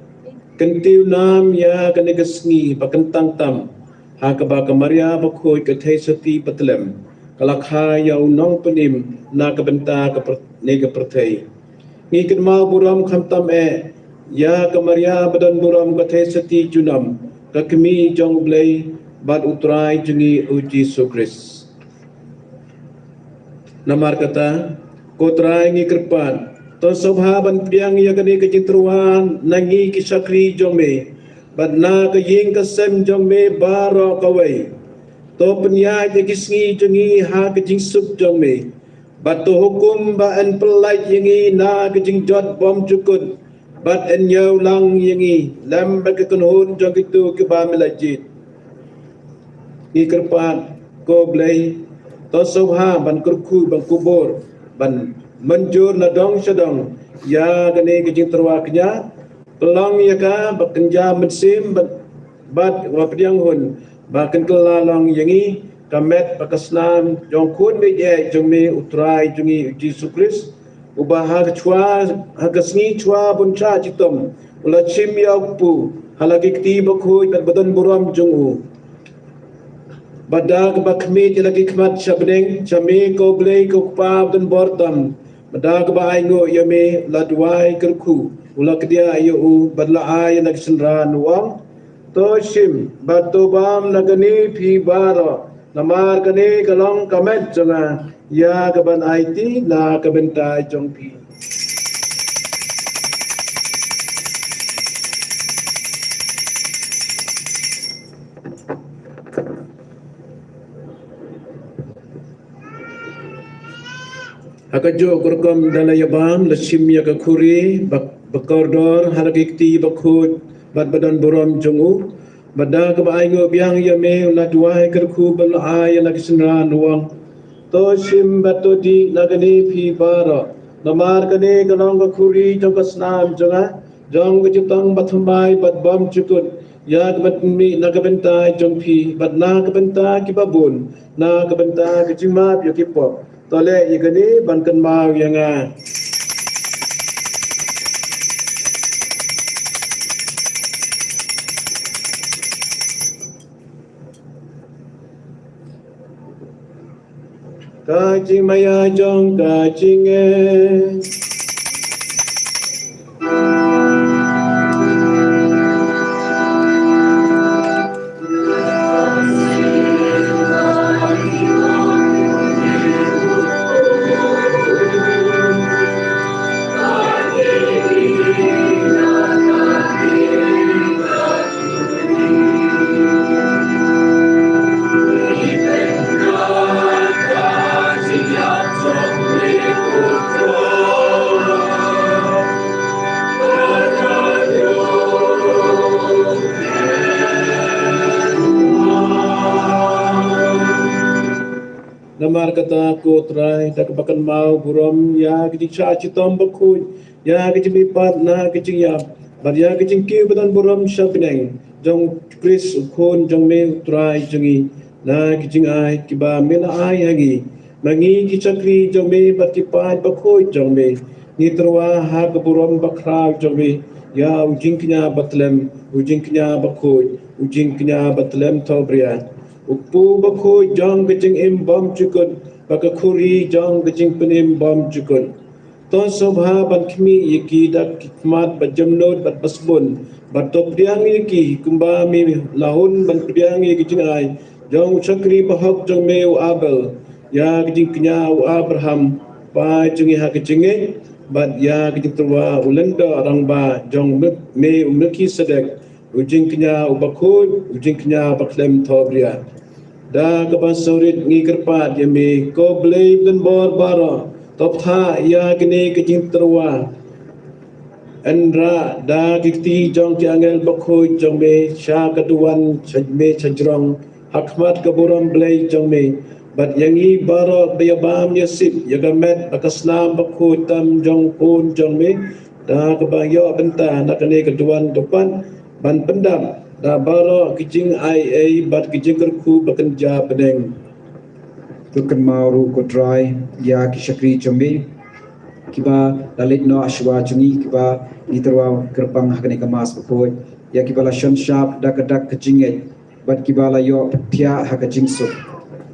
kyntiew nam ïa kane ka sngi ba kyntang tam, ha kaba ka Maria bakhuid ka Theisotti Betlehem ka la kha ïa u nongpynim na ka bynta ka pyr-, ne ka pyrthei. Ngi kynmaw burom khamtam eh ïa ka Maria badonburom, ka Theisotti junom, ka Kmie jong U Blei bad U Trai jong ngi U Jisu Khrist. Namar kata, ko Trai, ngi kyrpad, to sngewbha ban pdiang ïa kane ka jingtyrwa na ngi ki shakri jong me, bad na ka ïing ka sem jong me baroh kawei. To pynïaid ïa ki sngi jong ngi ha ka jingsuk jong me, bad to hukum ba yn pyllait ïa ngi na ka jingjot bymjukut, bad yn ñiew lang ïa ngi lem bad ka kynhun jong kito kiba me la jied. Ngi kyrpad, ko Blei, to sngewbha ban kyrkhu, ban kubur, ban mynjur na dong sha dong ïa kane ka jingtyrwa kñia. Pynlong ïa ka ba kynja mynsiem bad, bad ba pdiang hun, ba kan kylla long ïa ngi ka met bad ka snam jong u Khun beit eh jong me, U Trai jong ngi U Jisu Khrist, uba ha ka shuwa, ha ka sngi shuwa bun shah chitom u la shim ïa u kpu ha la ki kti bakhuid bad badonburom jong u. Bad da kaba khmih ïa la ki khmat sha bneng sha me, ko Blei, ko Kpa badonbor tam, bad da kaba ainguh ïa me, u la duwai kyrkhu, u la kdiah ïa u, bad la ai ïa la ki synran, u ong: To shim bad to bam na kane phi baroh, namar kane ka long ka met jong nga, ïa kaban aiti na ka bynta jong phi. Ha kajuh ka rukom da la ïa bam, la shim ïa ka khuri ba, ba kordor ha la ki kti bakhuid bad badonburom jong u. Bad da kaba ainguh biang ïa me, u la duwai kyrkhu, bad la ai ïa la ki synran, u ong: To shim bad to dih na kane phi baroh, namar kane ka long ka khuri jong ka snam jong nga, jong ka jutang bathymmai bad bymjukut, ïa kaba mih na ka bynta jong phi bad na ka bynta kiba bun, na ka bynta ka jingmap ïa ki pop. To leh ïa kane ban kynmaw ïa nga. Ka jingmaïa jong ka jingngeit. Namar kata ko Trai, da kaba kynmaw burom ïa ka jingshah shitom bakhuid, ïa ka jingmihpat na ka jingïap, bad ïa ka jingkiew ba don burom sha bneng jong Khrist u Khun jong me u Trai jong ngi, na ka jingai kaba me la ai ha ngi, ma ngi ki shakri jong me bad ki paid bakhuid jong me, ngi tyrwa ha ka burom bakhraw jong me ïa u jingkñia bathlem, u jingkñia bakhuid, u jingkñia bathlem thohbria, u kpu bakhuid jong ka jingim bymjukut, bad ka khuri jong ka jingpynim bymjukut. To sngewbha ban khmih ïa ki da ki khmat ba jemnud bad ba sbun, bad to pdiang ïa ki kumba me la hun ban pdiang ïa ka jingai jong u shakri bahok jong me u Abel, ïa ka jingkñia u Abraham, paid jong ngi ha ka jingngeit, bad ïa ka jingtyrwa u lyngdoh rangbah jong me u Melkisedek, u jingkñia uba khuid, u jingkñia bakhlem thohbria. Da kaba sawrit ngi kyrpad ïa me, ko Blei ba don bor baroh, to pynthah ïa kane ka jingtyrwa. Hynrei da ki kti jong ki angel bakhuid jong me sha ka duwan sha me sha jrong, ha khmat ka burom Blei jong me, bad ïa ngi baroh ba ïabam ïasip ïa ka met bad ka snam bakhuid tam jong u Khun jong me, da kaba ïoh bynta na kane ka duwan, to pan ban pyndap da baroh ki jingai ei bad ki jingkyrkhu ba kynja bneng. To kynmaw ruh ko Trai ïa ki shakri jong me kiba la leit noh shuwa jong ngi, kiba ngi tyrwa kyrpang ha kane ka Mass bakhuid, ïa kiba la shon shap da ka dak ka jingngeit, bad kiba la ïoh thiah ha ka jingsuk.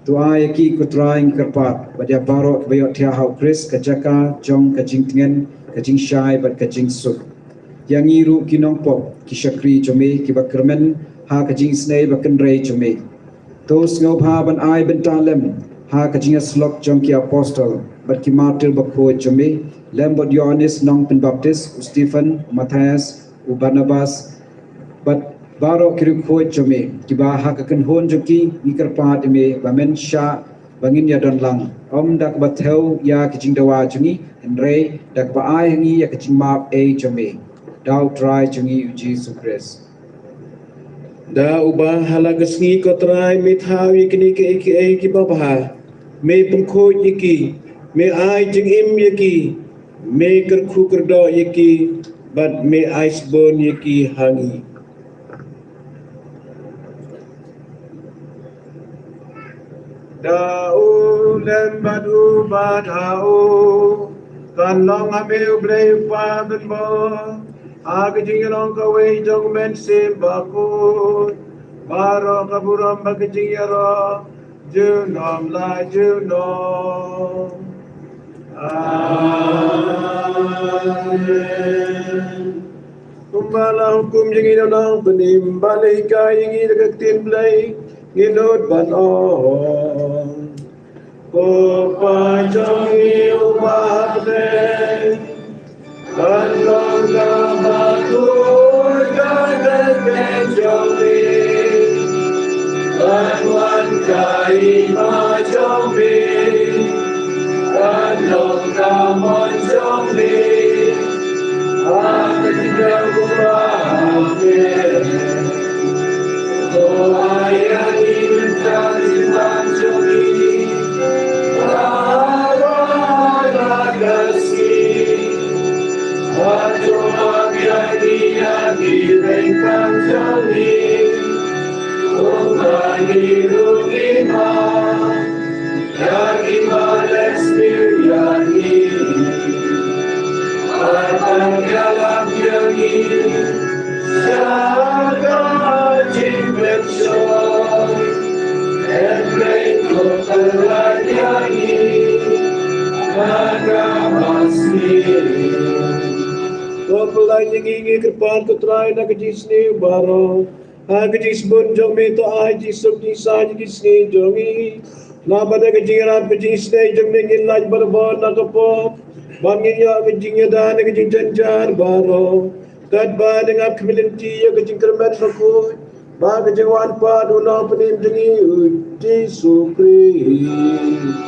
To ai ïa ki ko Trai ngi kyrpad, bad ïa baroh kiba ïoh thiah ha u Khrist ka jaka jong ka jingtngen, ka jingshai bad ka jingsuk. Ïa ngi ruh ki nongpop, ki shakri jong me kiba kyrmen ha ka jingisynei ba kynrei jong me, to sngewbha ban ai bynta lem ha ka jingïasyllok jong ki apostol bad ki martir bakhuid jong me, lem bad u Ïoannis nongpynbaptis, u Stephen, u Matthias, u Barnabas, bad baroh ki riewkhuid jong me, kiba ha ka kynhun jong ki ngi kyrpad ïa me ba men shah ba ngin ïadon lang, ym da kaba thew ïa ki jingdawa jong ngi, hynrei da kaba ai ha ngi ïa ka jingmap ei jong me. Da u Trai jong ngi u Jisu Khrist. Da uba ha la ka sngi ko Trai me thaw ïa kine kiei kiei kiba bha, me pynkhuid ïa ki, me ai jingim ïa ki, me kyrkhu kyrdoh ïa ki, bad me ai sbun ïa ki ha ngi. Da u lem bad u bad ha u, kan long ha me u Blei u Kpa ban bor, ha ka jingïalong kawei jong u Mynsiem Bakhuid, baroh ka burom bad ka jingïaroh junom la junom. Amen. Kumba la hukum ïa ngi na u Nongpynim, ba la hikai ïa ngi da ka ktien Blei, ngi nud ban ong: Ko Kpa jong ngi uba ha bneng, kan long kaba khuid ka kyrteng jong me, kan wan ka hima jong me, kan long ka mon jong me ha ka khyndew kumba ha bneng. To ai ïa ngi mynta ka jingbam jong ngi, bad ha ka sngi, bad to map ïa ngi ïa ki ryngkang jong ngi, kumba ngi ruh ngi map ïa kiba leh sniew ïa ngi, bad ym ïalam ïa ngi sha ka jingpynshoi, hynrei to pynlait ïa ngi na ka basniew. To pynlait ïa ngi, ngi kyrpad ko Trai, na ka jingsniew baroh. Ha ka jingsbun jong me to ai jingsuk jingsaiñ ïa ki sngi jong ngi. Naba da ka jingïarap ka jingisynei jong me ngin lait barabor na ka pop, bad ngin ïoh ka jingïada na ka jingjynjar baroh, katba ngin ap khmih lynti ïa ka jingkyrmen bakhuid, bad ka jingwan pat u Nongpynim jong ngi u Jisu Khrist.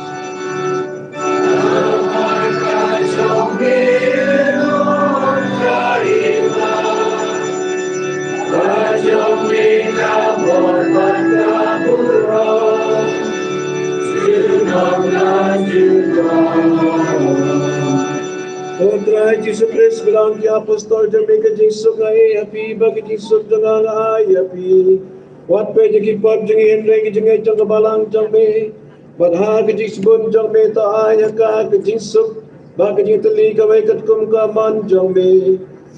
Khrist, ba long ki apostol jong me, ka jingsuk nga ai ha phi, bad ka jingsuk jong nga nga ai ha phi. Wat peit ïa ki pop jong ngi hynrei ki jingngeit jong ka balang jong me. Bad ha ka jingsbun jong me to ai ha ka ka jingsuk bad ka jingtylli kawei katkum ka mon jong me.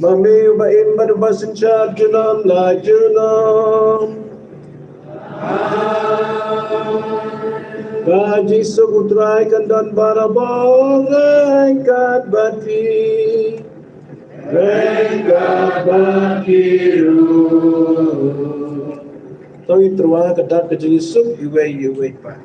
Ma me uba im bad uba synshar junom la junom. Ka jingsuk U Trai kan don barabor ryngkat bad phi. Ryngkat bad phi ruh. To ngin tyrwa ka dak ka jingsuk iwei ïa iwei pat.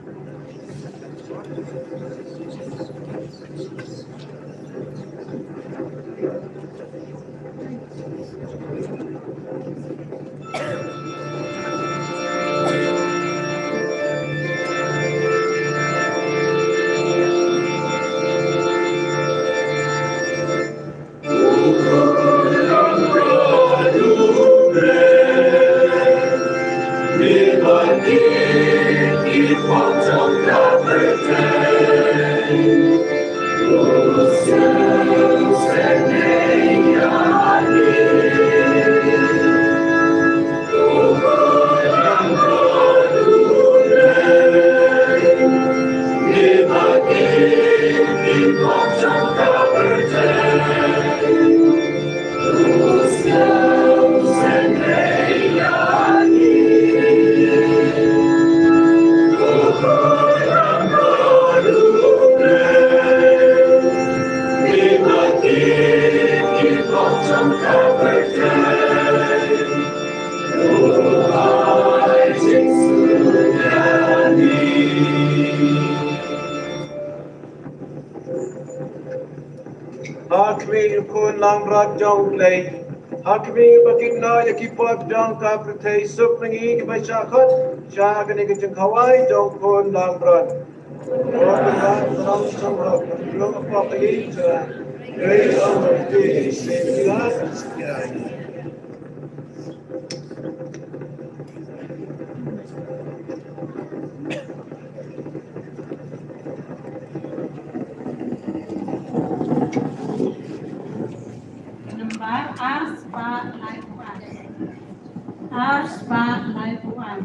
Ha khmih U Khun langbrot jong U Blei, ha khmih ba kynnoh ïa ki pop jong ka pyrthei, suk na ngi kiba shah khot sha kane ka jingkhawai jong U Khun langbrot. Nambar ar spah laiphew ar. Ar spah laiphew ar.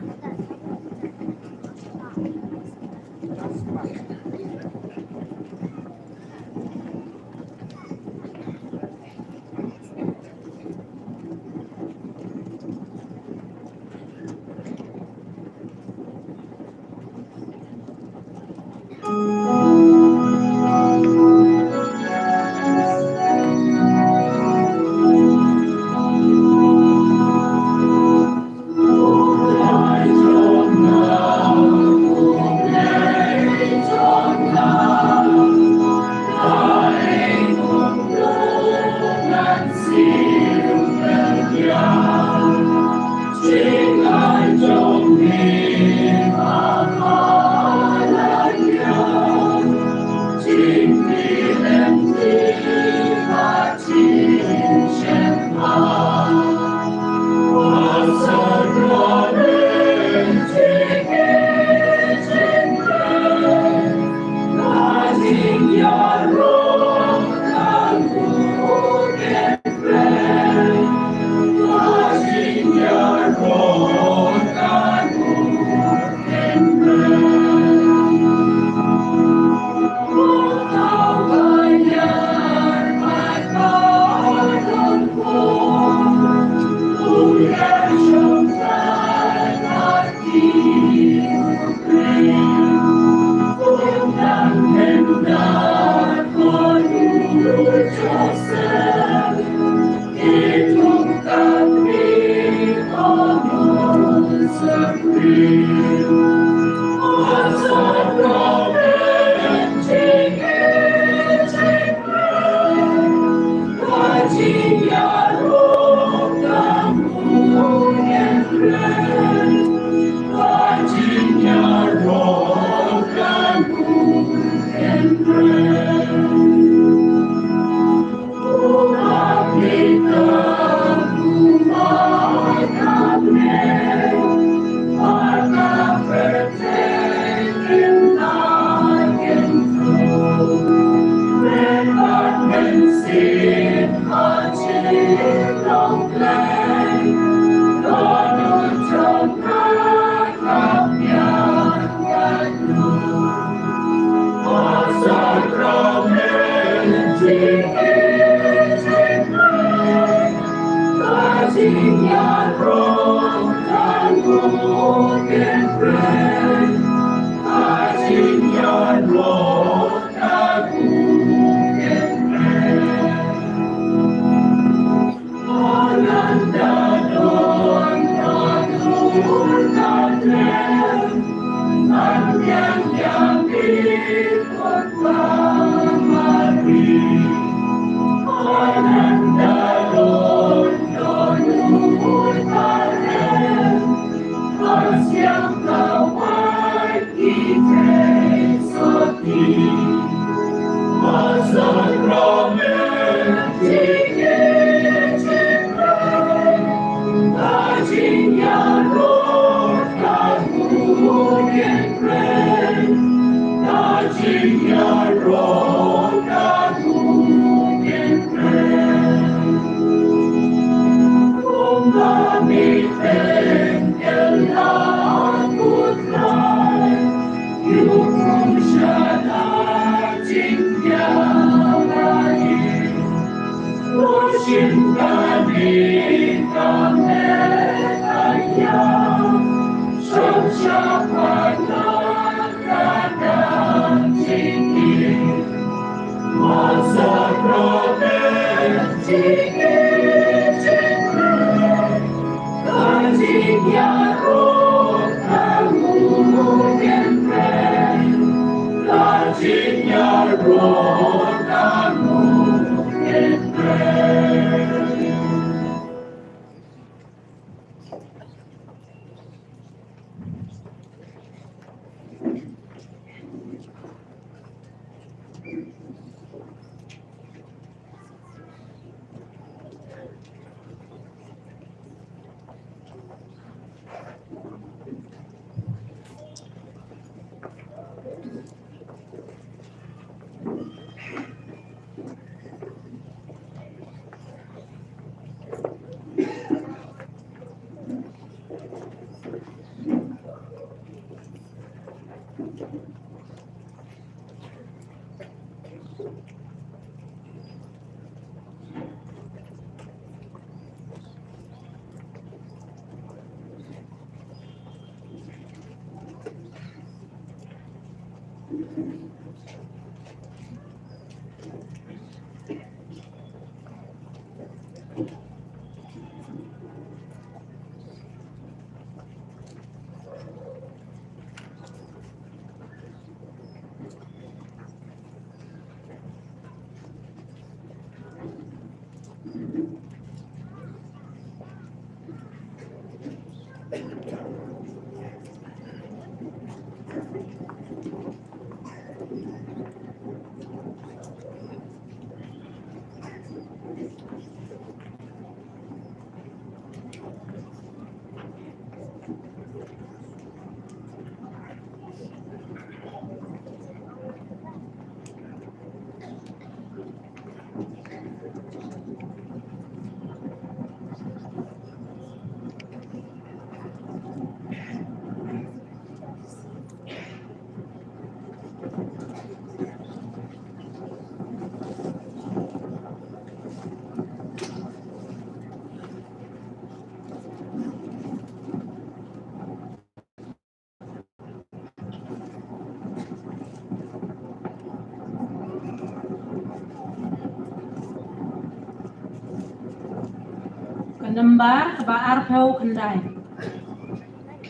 Ka nombar kaba arphew khyndai.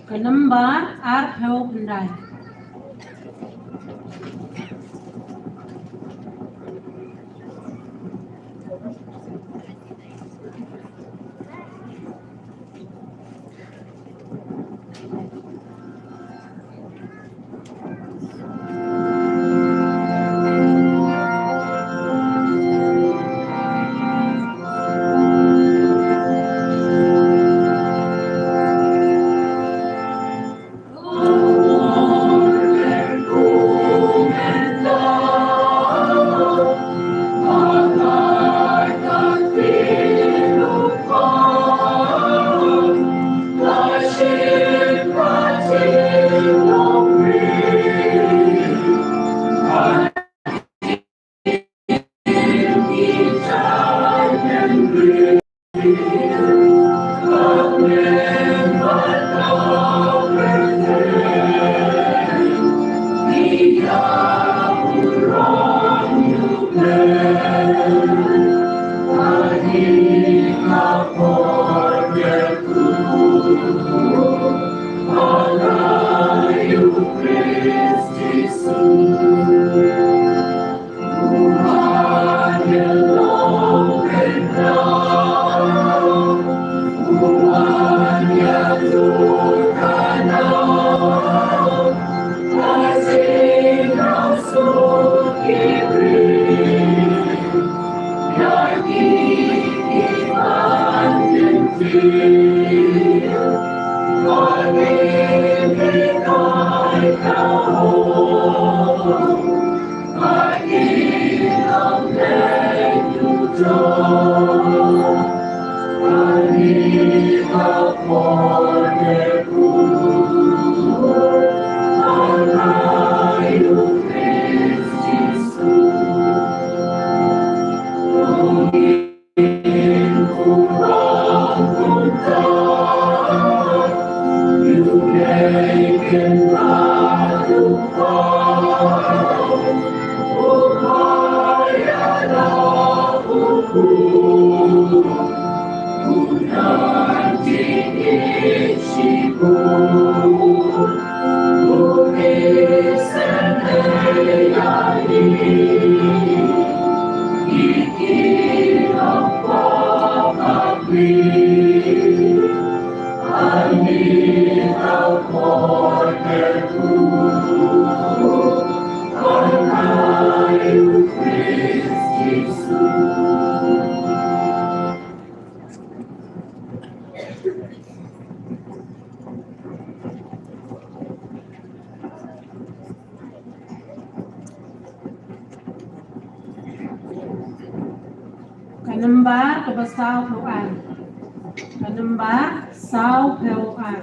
Ka nombar arphew khyndai. Ka number kaba sawphew ar. Ka number sawphew ar.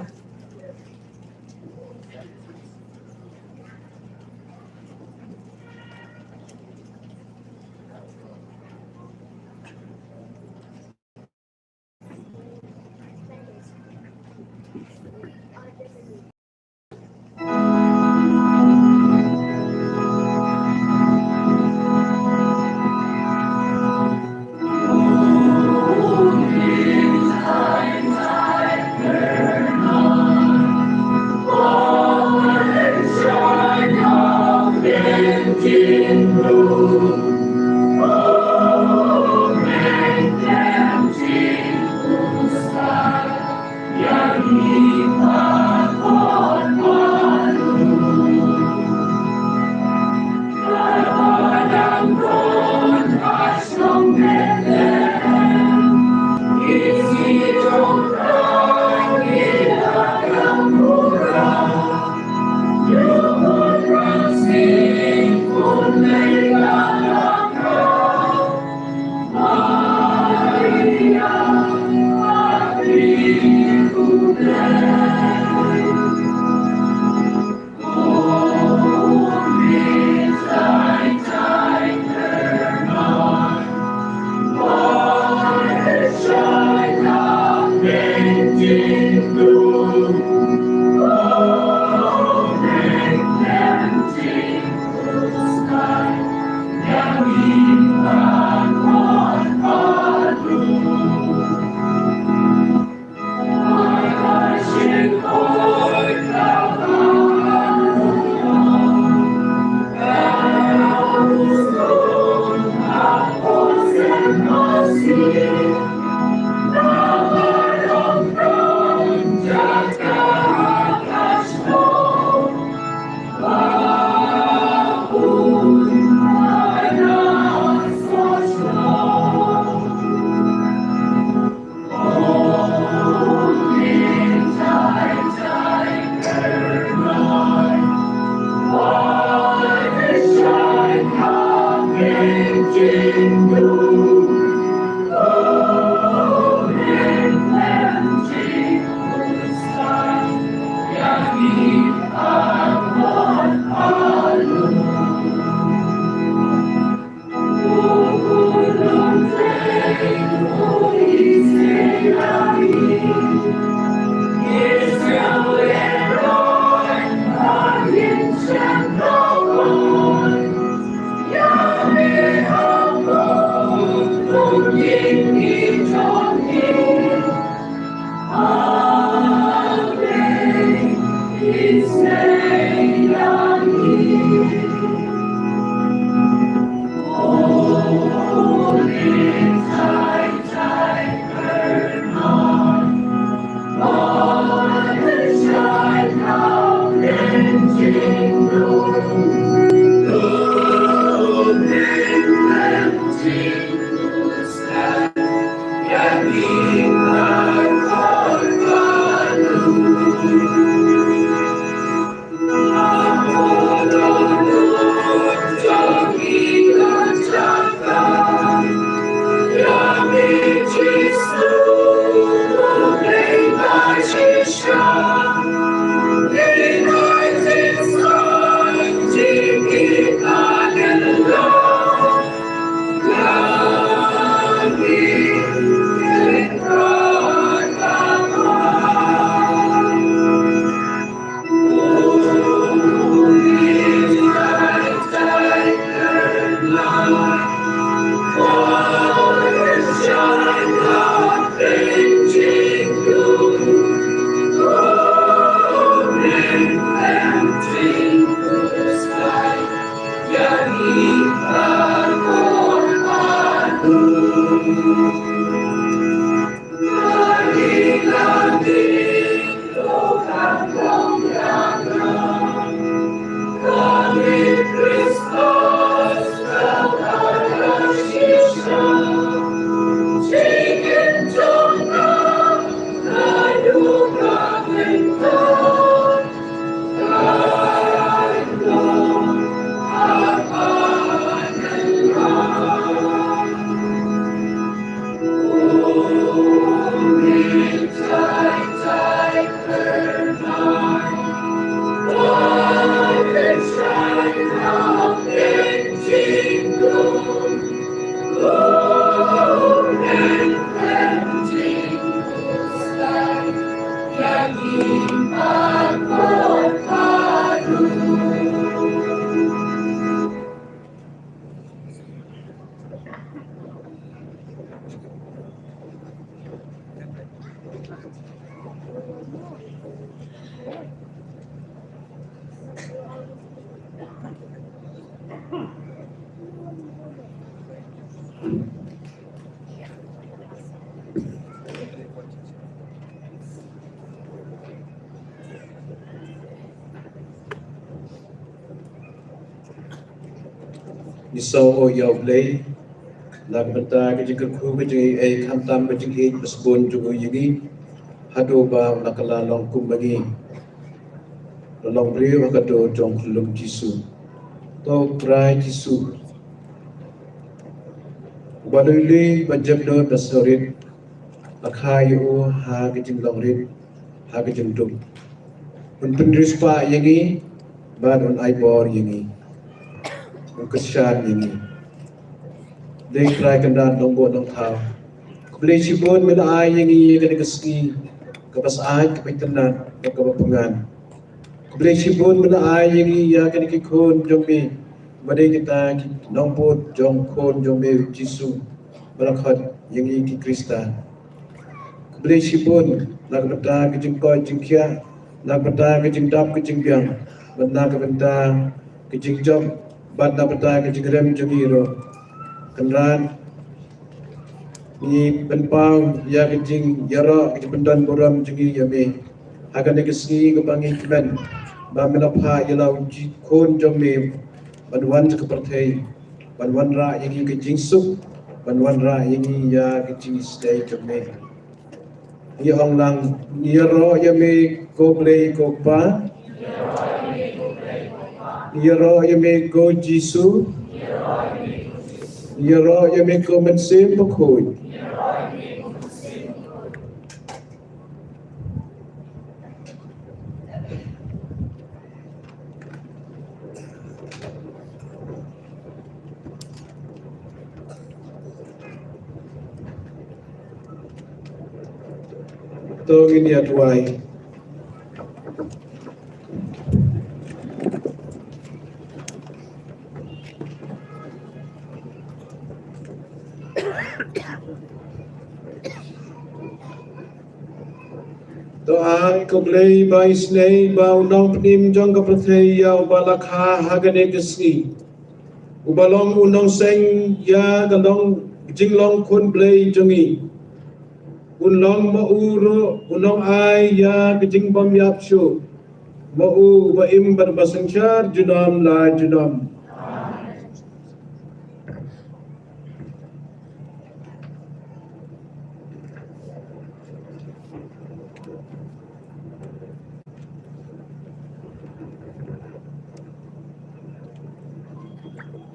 Ngi sngew ïa U Blei na ka bynta ka jingkyrkhu, ka jingaiei khamtam, ka jingïeit ba sbun jong u ïa ngi, haduh ba u la kylla long kum ma ngi, la long briew ha ka dur jong u khyllung Jisu. To U Trai Jisu, uba lui lui, ba jemnud, ba sngewrit, la kha ïa u ha ka jinglong rit, ha ka jingdum. Un pynriewspah ïa ngi bad un ai bor ïa ngi. Un kyrshan ïa ngi. Dei Trai Kynrad Nongbuh Nongthaw, khublei shibun me la ai ïa ngi ïa kane ka sngi kaba syaid, kaba itynnad bad kaba pyngngad. Khublei shibun me la ai ïa ngi ïa kine ki khun jong me, ba dei kita ki nongbud jong u Khun jong me U Jisu, ba la khot ïa ngi ki Khristan. Khublei shibun na ka bynta ka jingkoit jingkhiah, na ka bynta ka jingdap ka jingbiang, bad na ka bynta ka jingjop, bad na ka bynta ka jingrem jong ngi ruh. Kynrad, ngi pynpaw ïa ka jingïaroh, ka jingpyndonburom jong ngi ïa me ha kane ka sngi kaba ngi kmen ba me la phah ïa la u Khun jong me ban wan sha ka pyrthei, ban wanrah ïa ngi ka jingsuk, ban wanrah ïa ngi ïa ka jingisynei jong me. Ngi ong lang, ngi ïaroh ïa me ko Blei ko Kpa. Ngi ïaroh ïa me ko Jisu. Ngi ïaroh ïa me ko Mynsiem Bakhuid. To ngin ïa duwai. To ai ko Blei ba isynei ba u nongpynim jong ka pyrthei ïa uba la kha ha kane ka sngi, uba long u nongseng ïa ka long, jinglong khun Blei jong ngi, un long ma u ruh u nongai ïa ka jingbym ïap shuh, ma u uba im bad uba synshar junom la junom.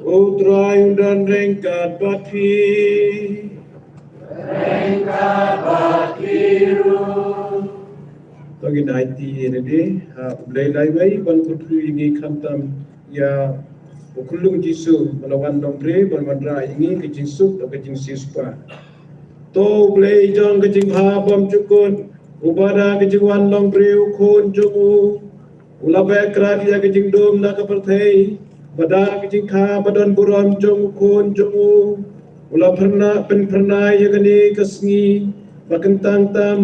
U Trai un don ryngkat bad phi. Ryngkat bad phi ruh. To ngin aiti ïa lade ha U Blei laiwei ban kyrkhu ïa ngi khamtam ïa u khyllung Jisu ba la wan long briew ban wanrah ïa ngi ka jingsuk bad ka jingsiewspah. To U Blei jong ka jingbha bymjukut, uba da ka jingwan long briew u Khun jong u, u la beh krad ïa ka jingdum na ka pyrthei, bad da ka jingkha ba don burom jong u Khun jong u, u la pyrna, pynphyrnai ïa kane ka sngi ba kyntang tam,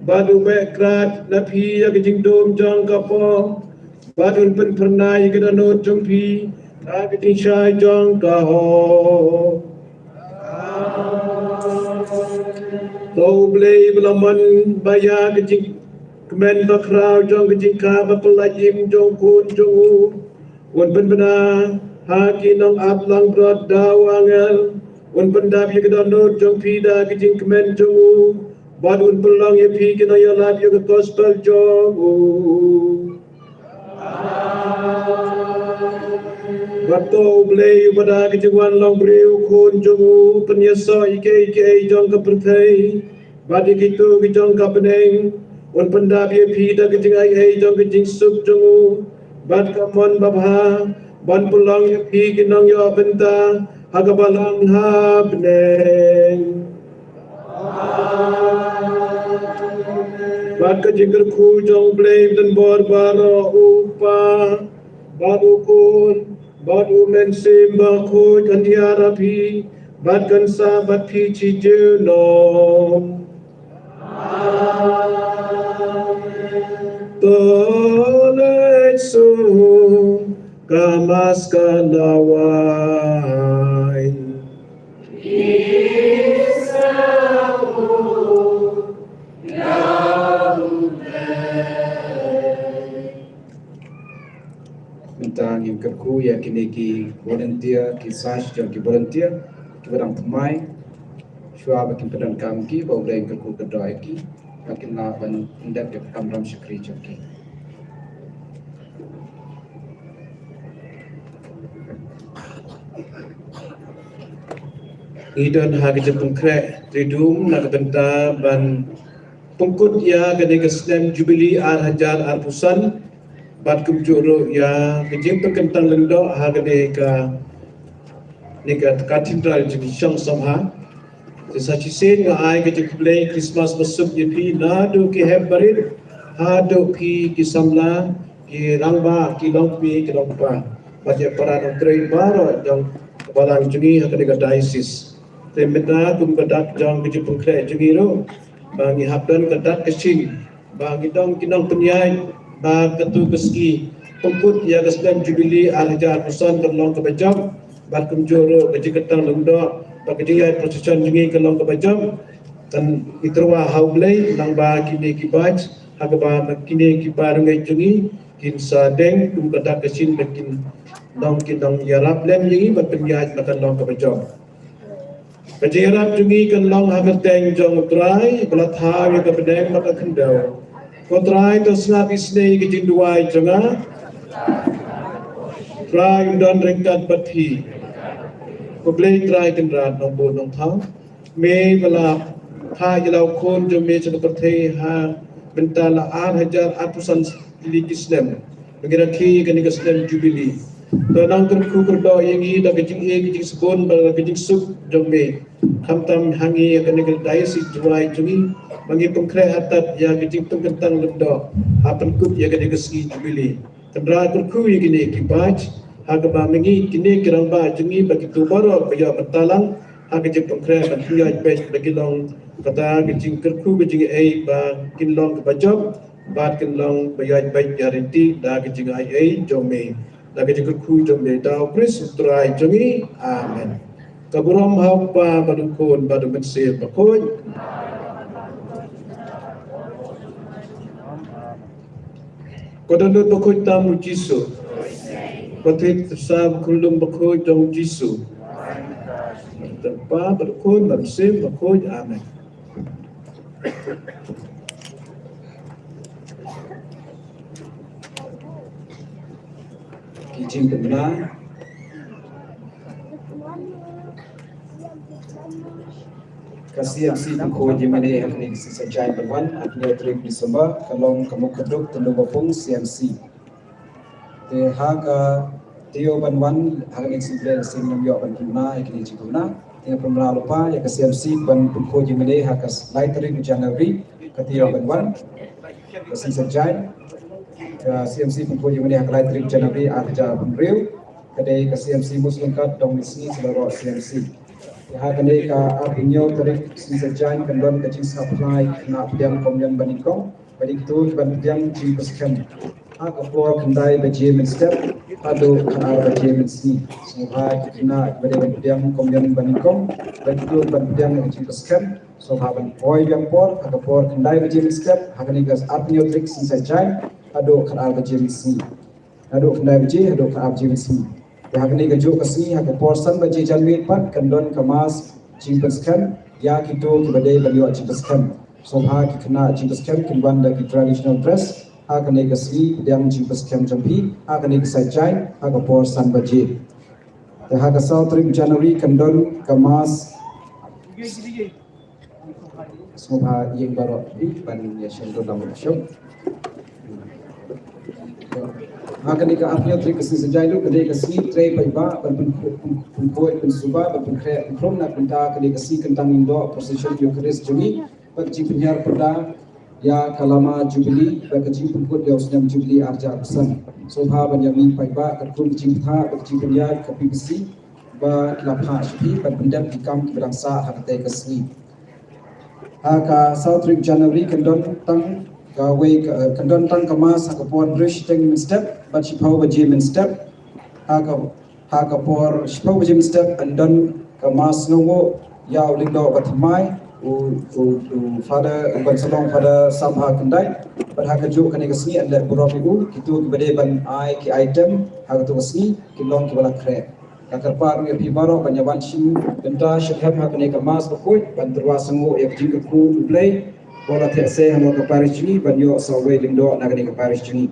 bad u beh krad na phi ïa ka jingdum jong ka pop, bad un pynphyrnai ïa ka dohnud jong phi ha ka jingshai jong ka hok. To U Blei ba la mon ba ïa ka jing kmen bakhraw jong ka jingkha bapyllait im jong u Khun jong u. Un pynbna ha ki nongap langbrot da u angel. Un pyndap ïa ka dohnud jong phi da ka jingkmen jong u. Bad un pynlong ïa phi ki nongïalap ïa ka gospel jong u. Bad to U Blei uba da ka jingwan long briew, u Khun jong u, pynïasoh ïa kiei kiei jong ka pyrthei. Bad ïa kito ki jong ka bneng, un pyndap ïa phi da ka jingai ei jong ka jingsuk jong u. Bad ka mon babha, ban pynlong ïa phi ki nongïoh bynta ha ka balang ha bneng. Bad ka jingkyrkhu jong U Blei Mdinbor baroh, u Kpa, bad u Khun, bad u Mynsiem Bakhuid kan ïa rap hi, bad kan sah bad phi shi junom. To leit sha ka Mass ka lawei. Mynta ngin kyrkhu ïa kine ki volunteer, ki sach jong ki volunteer kiba dang thymmai. Shuwa ba kin pyndonkam ki, ba U Blei un kyrkhu kyrdoh ïa ki ba kin lah ban pyndep ïa ka kamram shakri jong ki. Ngi don ha ka jingpynkhreh tridum na ka bynta ban pynkut ïa kane ka snem Jubili ar hajar arphew san, bad kumjuh ruh ïa ka jingpynkyntang lyngdoh ha kane ka, ne ka Cathedral jong ki Shong Songha. Te sa shisien nga ai ka jingkhublei Christmas basuk ïa phi naduh ki hep barit haduh phi ki samla, ki rangbah, ki longkmie, ki longkpa, bad ïa para nongtrei baroh jong ka balang jong ngi ha kane ka diocese. Te mynta kum ka dak jong ka jingpynkhreh jong ngi ruh, ba ngi hap don ka dak ka shin, ba ngi don ki nongpynïaid ba katu ka sngi pynkut ïa ka snem Jubili ar hajar arphew san kan long kaba jop, bad kumjuh ruh ka jingkyntang lyngdoh bad ka jingïaid procession jong ngi kan long kaba jop. Kan ngi tyrwa ha U Blei lyngba kine ki badge ha kaba kine ki parangeit jong ngi kin sa deng kum ka dak ka shin ba kin long ki nongïarap lem ïa ngi ban pynïaid ba kan long kaba jop. Ka jingïarap jong ngi kan long ha ka kyrteng jong U Trai, ba la thaw ïa ka bneng bad ka khyndew. Ko Trai, to sngap isynei ïa ka jingduwai jong nga. Trai un don ryngkat bad phi. Ko Blei Trai Kynrad Nongbuh Nongthaw, me ba la phah ïa la u Khun jong me sha ka pyrthei ha mynta la ar hajar arphew san tylli ki snem, ba ngi rakhe ïa kane ka snem Jubili. To nang kyrkhu kyrdoh ïa ngi da ka jingïeit, ka jingsbun bad ka jingsuk jong me, khamtam ha ngi ha kane ka diocese Jowai jong ngi, ba ngi pynkhreh artat ïa ka jingpynkyntang lyngdoh ha pynkut ïa kane ka sngi Jubili. Kynrad kyrkhu ïa kine ki badge ha kaba ma ngi kine ki rangbah jong ngi bad kito baroh ba ïoh bynta lang ha ka jingpynkhreh ban pynïaid beit ba ki long kata ka jingkyrkhu ka jingaiei ba kin long kaba jop bad kin long ba ïaid beit ïa riti da ka jingaiei jong me, da ka jingkyrkhu jong me, da U Khrist U Trai jong ngi. Amen. Ka burom ha U Kpa bad U Khun bad U Mynsiem Bakhuid. Ko dohnud bakhuid tam U Jisu. Ko thied sa ba khyllung bakhuid jong U Jisu. Bad U Kpa bad U Khun bad U Mynsiem Bakhuid. Amen. Ki jingpynbna. Ka C M C Pynkhuid ïa mane ha kane ka sngi Saitjaiñ ban wan ha ka hynñiew tarik December ka long ka Mukhyrduk Tyndong Bapung C M C. Te ha ka taïew ban wan ha kane ka sngi Blei la sngewbha ïoh ban pynbna ïa kine ki jingpynbna. Te nga pynbna lypa ïa ka C M C ban pynkhuid ïa mane ha ka lai tarik January ka taïew ban wan. Ka sngi Saitjaiñ ka C M C Pynkhuid ïa mane ha ka lai tarik January ar hajar arphew hynriew. Ka dei ka C M C Muslim Kat Dong Misngi Selaroh C M C. Te ha kane ka arphew hynñiew tarik sngi Saitjaiñ kan don ka jingsngap phla ïa ki khynnah pdiang Komion ba nyngkong. Ba dei kito kiban pdiang jingpyrshang ha ka por khyndai baje mynstep haduh khatar baje mynsngi. Sngewbha ïa ki khynnah kiba dei ban pdiang Komion ba nyngkong bad kito kiban pdiang jingpyrshang Sngewbha ban poi biang por ha ka por khyndai baje mynstep ha kane ka arphew tarik Sngi Saitjaiñ haduh khatar baje mynsngi. Haduh khyndai baje haduh khatar baje mynsngi. Te ha kane kajuh ka sngi ha ka por san baje janmiet pat kan don ka mass jingpynskhem ïa kito kiba dei ban ïoh jingpynskhem. Sngewbha ki khynnah jingpynskhem kin wan da ki traditional dress ha kane ka sngi pdiang jingpynskhem jong phi ha kane ka Saitjaiñ ha ka por san baje. Te ha ka saw tarik January kan don ka mass. Sngewbha ïing baroh phi ban ïa shem doh lam shem. Ha kane ka arphew tarik ka sngi Saitjaiñ ruh ka dei ka sngi trei paidbah ban pyn- pyn- pynkhuid pynsuba ban pynkhreh pynkhrum na ka bynta kane ka sngi kyntang lyngdoh procession Eucharist jong ngi bad ka jingpynhiar pyrda ïa ka lama Jubilee bad ka jingpynkut ïa u snem Jubilee arhajar arphew san. Sngewbha ban ïa mih paidbah katkum ka jingpynthah bad ka jingpynïaid ka P B C ba la phah sha phi ban pyndep ki kam kiba dang sah ha katei ka sngi. Ha ka saw tarik January kan don tang kawei ka, kan don tang ka mass ha ka por hynriew shiteng mynstep bad shiphew baje mynstep. Ha ka ha ka por shiphew baje mynstep kan don ka mass sngewnguh ïa u lyngdoh bathymmai u u u Father u Bansalong Father Sambha Kyndait. Bad ha kajuh kane ka sngi yn leh burom ïa u, kito kiba dei ban ai ki item ha kato ka sngi kin long kiba la khreh. Nga kyrpad ruh ïa phi baroh ban ïa wan shim bynta shyrkhei ha kane ka mass bakhuid ban tyrwa sngewnguh ïa ka jingkyrkhu U Blei ba la theh sei halor ka parish jong ngi ban ïoh sa uwei lyngdoh na kane ka parish jong ngi.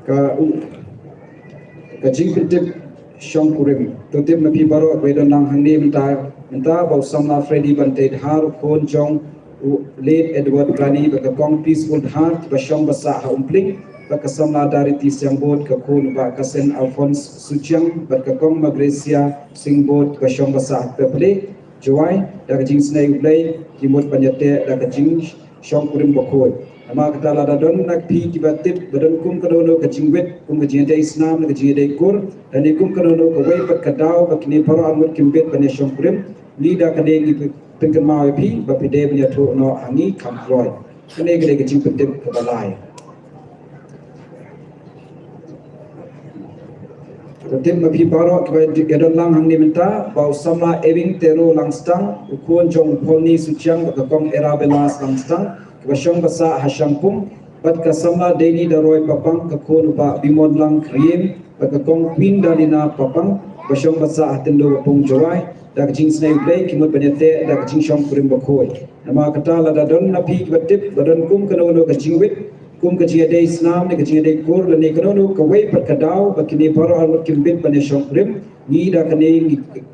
Ka u ka jingpyntip shongkurim. To tip ma phi baroh ba ïadon lang hangne mynta mynta ba u samla Freddy Bantei Dhar u khun jong u late Edward Rani bad ka kong Peaceful Dhar kiba shong ba sah ha Umpling bad ka samla Dariti Siangbud ka khun u bah ka Saint Alphonse Suchiang bad ka kong Magresia Singbud kiba shong ba sah ha Pepale Jowai. Da ka jingsnei U Blei ki mut ban ïateh da ka jingshongkurim bakhuid. Namar kata lada don na phi kiba tip ba don kum kano kano ka jingwit kum ka jingïadei snam ne ka jingïadei kur lane kum kano kano kawei pat ka daw ba kine baroh arngut kim bit ban ïashongkurim, ngi da kane ngi pynkynmaw ïa phi ba phi dei ban ïathuh noh ha ngi kham kloi. Kane ka dei ka jingpyntip kaba lai. Ka tip ma phi baroh kiba ïadon lang hangne mynta ba u samla Ewing Tero Langstang u khun jong u Polni Suchiang bad ka kong Erabelas Langstang kiba shong ba sah ha Shangpung bad ka samla Deni Daroi Papang ka khun u bah Bimon Langkriem bad ka kong Queen Dalina Papang ba shong ba sah ha Tyndong Papung Jowai. Da ka jingsnei U Blei ki mut ban ïateh da ka jingshongkurim bakhuid. Namar kata lada don na phi kiba tip ba don kum kano kano ka jingwit kum ka jingïadei snam ne ka jingïadei kur lane kano kano kawei pat ka daw ba kine baroh arngut kim bit ban ïashongkurim, ngi da kane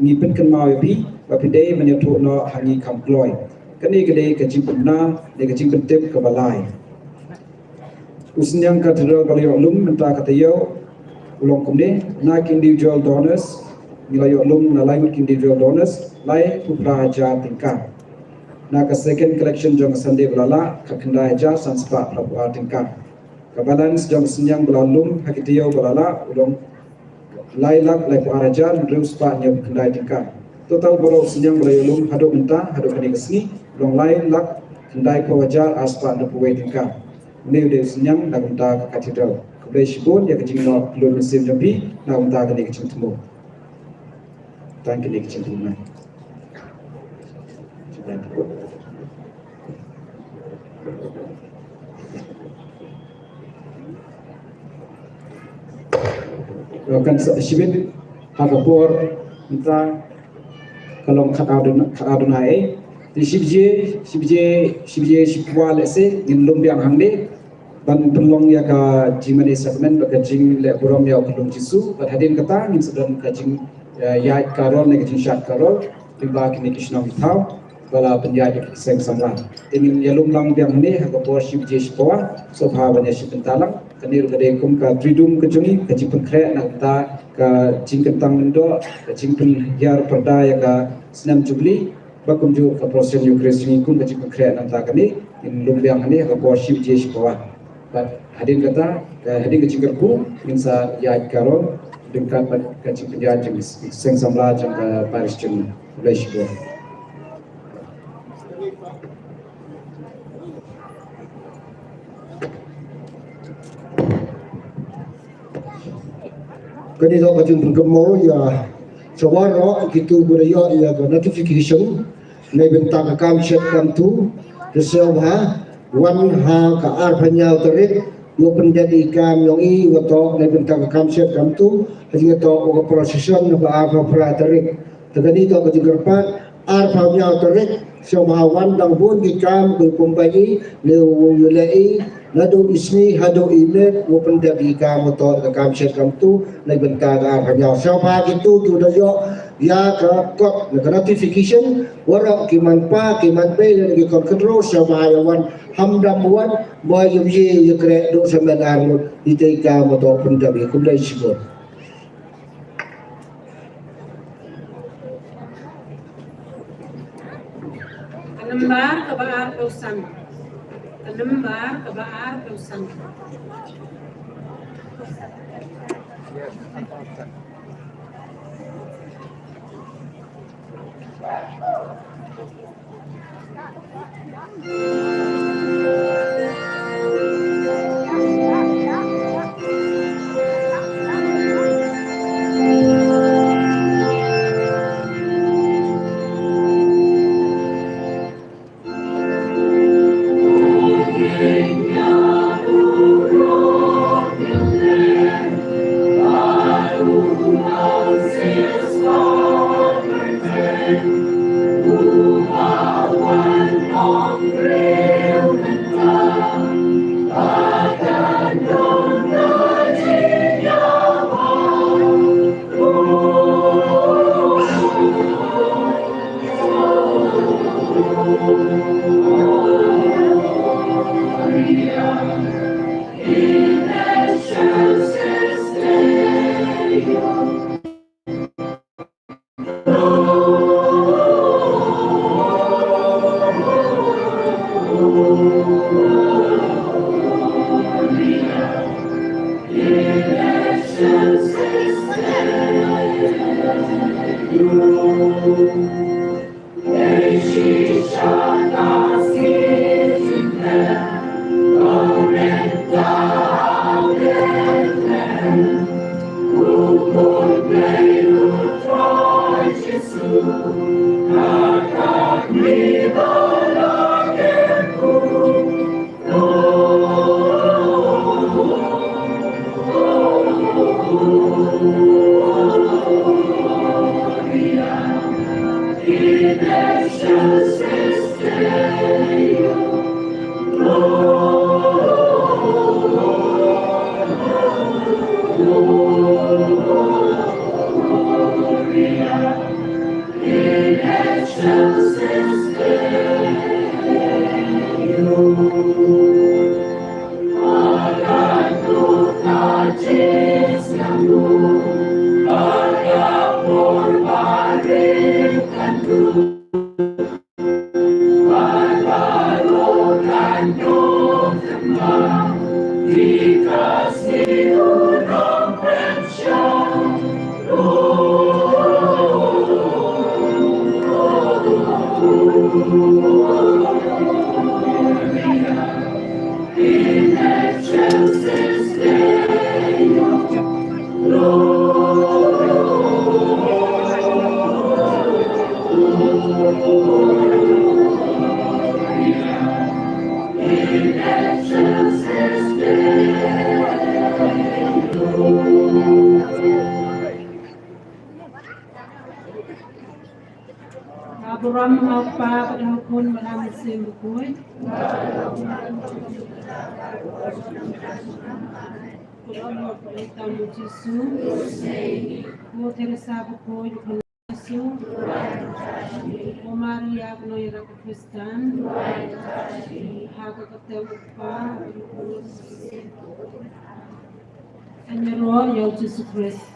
ngi pynkynmaw ïa phi ba phi dei ban ïathuh noh ha ngi kham kloi. Kane ka dei ka jingpynbna ne ka jingpyntip kaba lai. U synñiang Cathedral ba la ïoh lum mynta ka taïew u long kumne, na ki individual donors ngi la ïoh lum na lai ngut ki individual donors laiphew phra hajar tyngka. Na ka second collection jong ka Sunday ba la lah ka khyndai hajar san spah phra phew ar tyngka. Ka balance jong ka synñiang ba la lum ha ki taïew ba la lah u long lai lak laiphew ar hajar hynriew spah hynñiewphew khyndai tyngka. Total baroh synñiang ba la ïoh lum haduh mynta haduh kane ka sngi u long lai lak khyndaiphew hajar ar spah hynñiewphew wei tyngka. Une u dei u synñiang na ka bynta ka Cathedral. Khublei shibun ïa ka jingnoh kylluid mynsiem jong phi na ka bynta kane ka jingthmu. Tang kine ka jingthmu. Kan sa shibit ha ka por mynta ka long khatar duna khatar duna eh. Te shi baje shi baje shi baje shi phew lehse ngin lum biang hangne ban pynlong ïa ka jingmane sakramen bad ka jingleh burom ïa u Kynrad Jisu bad hadien kata ngin sa don ka jing ïaid karol ne ka jingshad karol lyngba kine ki shnong ki thaw ba la pynïaid da ki seng samla. Te ngin ïalum lang biang hangne ha ka por shi baje shi phew. Sngewbha ban ïa shim bynta lang. Kane ruh ka dei kum ka triduum ka jong ngi, ka jingpynkhreh na ka bynta ka jingkyntang lyngdoh, ka jingpynhiar pyrda ïa ka snem Jubilee. Ba kumjuh ka procession Eucharist jong ngi kum ka jingpynkhreh na ka bynta kane, ngin lum biang hangne ha ka por shi baje shi phew. Bad hadien kata, hadien ka jingkyrkhu ngin sa ïaid karol ryngkat bad ka jingpynïaid jong ki seng samla jong ka parish jong ngi. Khublei shibun. Kane dei ka jingpynkynmaw ïa sha baroh kito kiba ïoh ïa ka notification Na bynta ka kam shet kam tu, te sngewbha wan ha ka arphew hynñiew tarik, ïoh pyndep ïa i kam jong i, wat ïoh na bynta ka kam shet kam tu, ha ïoh to ka procession na ka arphew phra tarik. Te kane to ka jingkyrpad, arphew hynñiew tarik, sngewbha wan dang bun ki kam, ki pynbeit i, ne u ïoh leh i, naduh i sngi haduh i miet, u pyndep ïa i kam, u to ka kam shet kam tu, na bynta ka arphew hynñiew. Sngewbha kito ki da ïoh ïa ka kot, na ka notification, waroh ki man pa, ki man bei, lane ki khon khynroo, sngewbha ïa wan, ham dam wan, mo ïa ïa ïa kreh, duh sa met ar ngut, ïa i kam, u to pyndep ïa i, khublei shibun. Ka nambar kaba arphew san. Ka nambar kaba arphew san. Ka burom ha u Kpa bad ha u Khun bad ha u Mynsiem Bakhuid. Burom ha u Trai Jisu. Ko Teresa Bakhuid, ko Jisu. Ko Maria, ko Nongïarap Khristan. Ha ka kyrteng u Kpa, Kynrad, ïa u Jisu Khrist.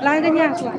Lai da nyang sla.